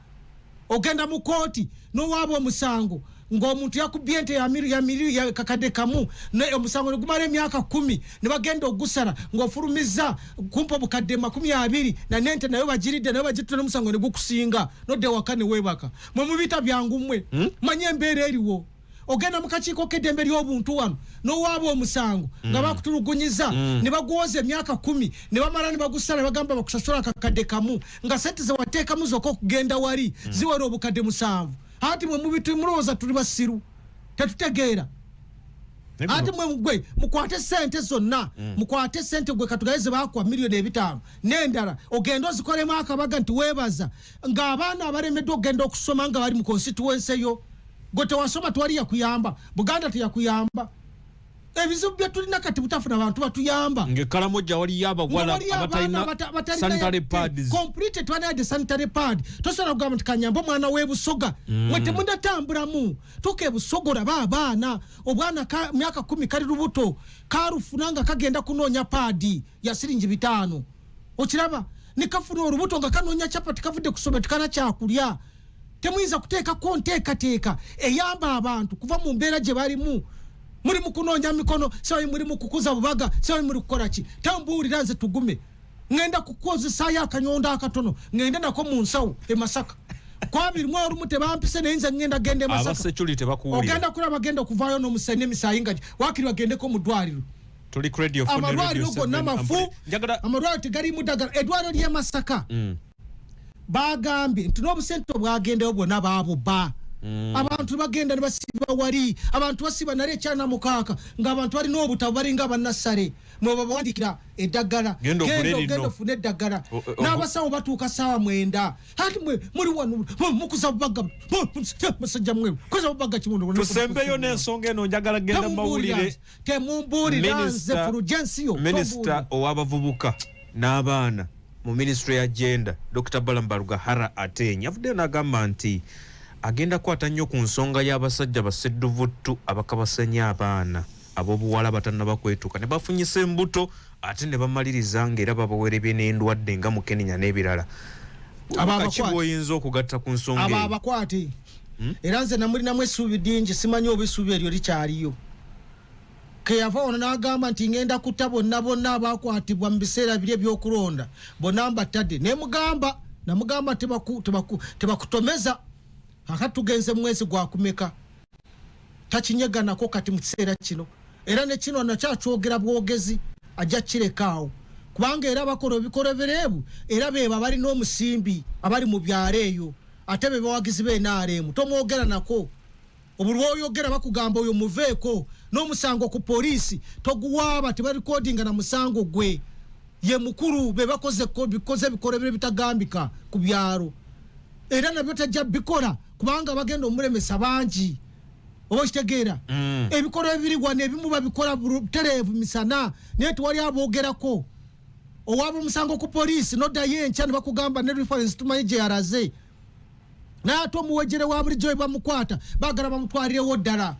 Ogenda mu kooti nowaaba omusango ng'omuntu yakubye ente ya kakadde kamu, omusango negumala emyaka 10, ne bagenda ogusala ng'ofulumiza kumpa obukadde 20, na nente nayo bagiridde, nayo bagitula, n'omusango ne gukusinga, nodda ewaka ne weebaka. Mwe mubiyita byangu mmwe. Manye embeera eriwo. Ogenda mu kakiiko k'eddembe ly'obuntu wano n'owaaba omusango nga bakutulugunyiza, ne baguwoza emyaka 10, ne bamala ne bagusala, ne bagamba bakusasula akakadde kamu, nga sente zewateekamu zokka okugenda wali ziwera obukadde 7. Anti mwe mubitu mulowooza tuli basiru, tetutegeera. Anti mwe gwe mukwate sente zonna, mukwate sente gwe katugaye ze bakuwa 5 million n'endala, ogende ozikolemu akabaga nti weebaza ng'abaana abalemeddwa okugenda okusoma nga bali mu constituency yo. Gwe tewasoma, tewali yakuyamba, Buganda teyakuyamba. Ebizibu bye tulina kati butafuna bantu batuyamba. Ng'ekalamojja waliyo abawala abatalina sanitary pads. Complete, tebalina sanitary pad. Tosobola kugamba nti kanyambe omwana w'ebusoga. Mwe temunatambulamu tuuka ebusoga olaba abaana, obwana ka myaka 10 kali lubuto, karufuna nga kagenda kunoonya pad ya siringi 5. Okiraba nekafuna olubuto nga kanoonya chapati, kavudde kusoma, tekana kyakulya. Temuyinza kuteekako nteekateeka eyamba abantu kuva mu mbeera gye balimu. Muli mu kunoonya mikono, simanyi muli mu kukuza bubaga, simanyi muli kukola ki. Tambuulira nze, tugume, ŋŋenda kukozesaayo akanyondo akatono, ŋŋende nako mu nsawo e Masaka kwabirimu olumu tebampise, naye nze ŋŋenda genda e Masaka. Abasecurity bakuwulira. Ogenda kulaba bagenda okuvaayo n'omusayi n'emisaayi nga wakiri bagendeko mu ddwaliro. Tuli ku Radio 4 ne Amalwaliro Radio gonna 7. mafu. Njagala Amalwaliro tegalimu ddagala. Eddwaliro ly'e Masaka bagambye nti n'obusente obwagendeyo bwonna baabubba. Abantu bagenda ne basiba wali, abantu basiba nali ekyana mukaaga ng'abantu balina obutabo, balinga abannassale mwe babawandikira eddagala. Genda ogule lino. Genda ofune eddagala. O- N'abasawo batuuka saawa 9. Ati mwe muli wano mukuza bubaga, musajja mwe kuza bubaga kimundu. Tusembeyo n'ensonga eno, njagala genda mu mawulire. Temumbuulira nze Fulgensio. Minisita ow'abavubuka n'abaana mu minisitule ya gender, Dr Balaam Barugahara Ateenyi, avuddeyo n'agamba nti agenda kukwata nnyo ku nsonga y'abasajja basedduvuttu abakabasanya abaana ab'obuwala batannaba kwetuuka ne bafunyisa embuto, ate ne bamaliriza ng'era babawerebye n'endwadde nga mukenenya n'ebirala. Abo Kaki abakwate. bw'oyinza okugatta ku nsonga Abo eyo? abakwate. Era nze namulinamu essuubi dingi, simanyi oba essuubi eryo likyaliyo. Keyava ono n'agamba nti ngenda kutta bonna bonna abakwatibwa mu biseera biri ebyokulonda, bonna mbattadde. Nemugamba, namugamba tebakutomeza. Kakati tugenze mu mwezi gwakumeka, takinyeganako kati mu kiseera kino. Era nekino nakyakyogera bwogezi, ajja kirekaawo, kubanga era bakola ebikolobereebu, era beba balina omusimbi abali mu byalo eyo, ate be bawagizi b'NRM. Tomwogera nako, obuli lwoyogera bakugamba oyo muveeko. N'omusango ku poliisi toguwaaba, tebarikodinga na musango gwe. Ye mukulu be bakoze bikoze ebikolobero bitagambika ku byalo, era nabyo tajja bikola kubanga bagenda omulemesa bangi. Oba okitegeera? Ebikolwa ebiri wano ebimu babikola butereevu misana, naye tewali aboogerako. Owaaba omusango ku poliisi noddayo enkya ne bakugamba ne reference tumanyi gye yalaze. Naye ate omuwejere wa bulijjo we bamukwata baagala bamutwalirewo ddala.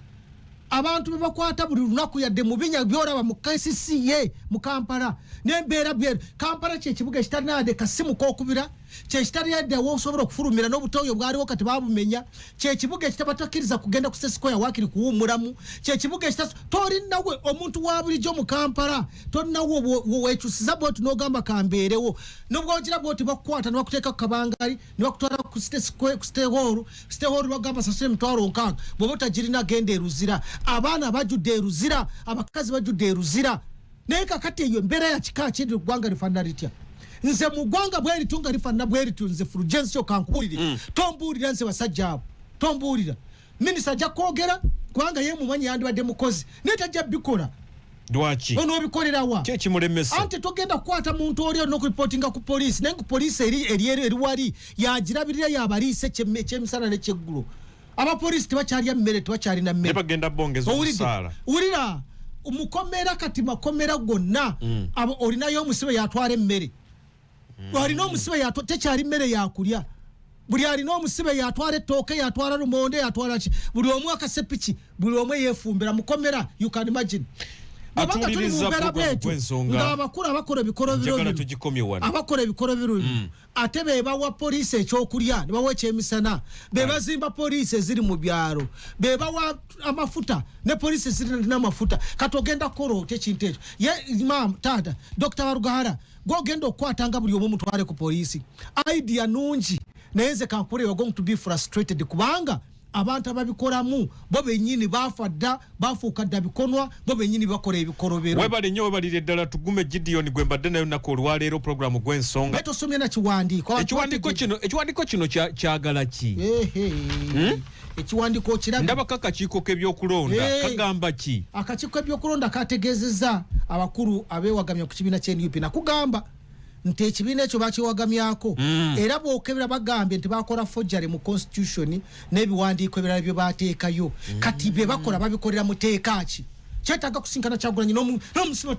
Abantu be bakwata buli lunaku yadde mu binya byolaba mu KCCA mu Kampala nembeera bye Kampala kyekibuga ekitalina yadde kasimu kokubira, kyekitalina wosobola okufulumira n'obutoyo bwaliwo kati babumenya, kyekibuga ekitabatakiriza kugenda ku square wakiri kuwummulamu, kyekibuga ekita tolinawe omuntu wa bulijjo mu Kampala tolinawo wekyusiza bwoti n'ogamba kambeerewo. Nobwogira bwoti bakukwata ne bakuteeka ku kabangali ne bakutwala ku City Square, ku City Hall. City Hall bagamba sasula 60,000, bw'oba otagirina genda eruzira. Abaana bajjudde eruzira, abakazi bajjudde eruzira. Naye kakati eyo embeera ya kika kiri, ggwanga lifaanana litya? Nze mu ggwanga bwe lityo nga lifaanana bwe lityo, nze Fulgensio kankubuulire, tombuulira nze basajja abo, tombuulira. Minisita ajja kwogera kubanga ye mumanyi yandibadde mukozi, naye tajja bikola. Lwaki? Onoobikolerawa? Ki ekimulemesa? Anti togenda kukwata muntu oli olina okuripotinga ku poliisi, naye ku poliisi eri wali yagirabirira, yabaliisa ekyemisana nekyeggulo. Abapoliisi tebakyalya mmere, tebakyalina ne mmere. Bagenda bongeza Owulidde? omusaala. Wulira, mukomera kati makomera gonna olinayo omusibe yatwala emmere, olina omusibe tekyali mmere yakulya. Buli alina omusibe yatwala ettooke, yatwala lumonde, yatwala ki, buli omu akasepiki, buli omu yeefumbira mukomera. You can imagine. Bw'obanga tuli mu Atuwuliriza mbeera program bwetyo, gw'ensonga. Ng'abakulu abakola ebikolobero Njagala bino, tugikomye wano. Abakola ebikolobero bino, ate be bawa poliisi ekyokulya, ne bawa ekyemisana, be bazimba poliisi eziri mu byalo, be bawa amafuta ne poliisi ezirina amafuta. Kati ogenda kukola otya ekintu ekyo? Ye maam, taata, Dr Barugahara, gwogenda okukwatanga buli omu mutwale ku poliisi. Idea nungi, naye nze kankule, you're going to be frustrated, kubanga abantu ababikolamu bo benyini bafa dda, bafuuka dda bikonwa, bo benyini bakola ebikolobero. Webale nnyo, webalire ddala. Tugume Gideon gwe mbadde nayo lunaku olwaleero, programu gw'ensonga. Naye tosomye na kiwandiiko. Abantu Ekiwandiiko kino, ekiwandiiko kino kyagala ki? Ehe. Ekiwandiiko okirabye? Ndabako akakiiko k'ebyokulonda. Kagamba ki? Akakiiko k'ebyokulonda kategeezezza abakulu abeewagamya ku kibiina kya NUP. Nakugamba nti ekibiina ekyo bakyewagamyako, era bwokebera bagambye nti bakola forgery mu constitution n'ebiwandiiko ebirala bye bateekayo. Kati bye bakola babikolera mu teeka ki? Kyetaaga kusinkana Kyagulanyi n'omusiba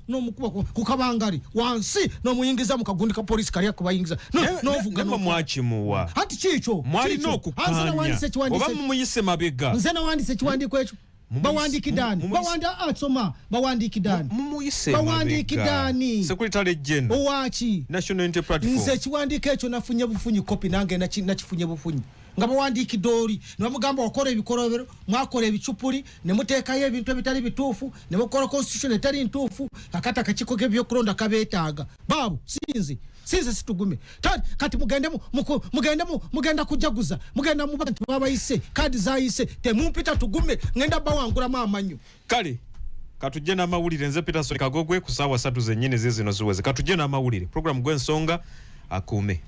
n'omukuba ku kabangali wansi, n'omuyingiza mu kagundi ka polisi kali akubayingiza. N'ovuga. Nemwe mwakimuwa. Anti kiikyo. Mwalina Kiikyo. Nze okukkaanya nawandise ekiwandiiko. Oba mumuyise mabega. Nze nawandise ekiwandiiko ekyo. Bawandiikidde ani? Bawanda asoma, bawandiikidde ani? Mumuyise. Bawandiikidde ani? Secretary General. Owaki? National Unity Platform. Nze ekiwandiiko ekyo nafunye bufunyi kopi, nange nakifunye bufunyi, nga bawandiikidde oli ne bamugamba, wakola ebikolobero, mwakola ebicupuli ne muteekayo ebintu ebitali bituufu, ne mukola constitution etali ntuufu. Kakati akakiiko k'ebyokulonda kabeetaaga baabo. Sinze, sinze, situgume. Kati mugende mugende mugenda kujaguza, mugenda muba nti babayise, kaadi zayise. Temumpita Tugume, ngenda bawangulamu amannyo. Kale katujje n'amawulire. Nze Peterson Kagogwe, ku saawa 3 zennyini zizino ziweze. Katujje n'amawulire. Programu gw'ensonga akuume.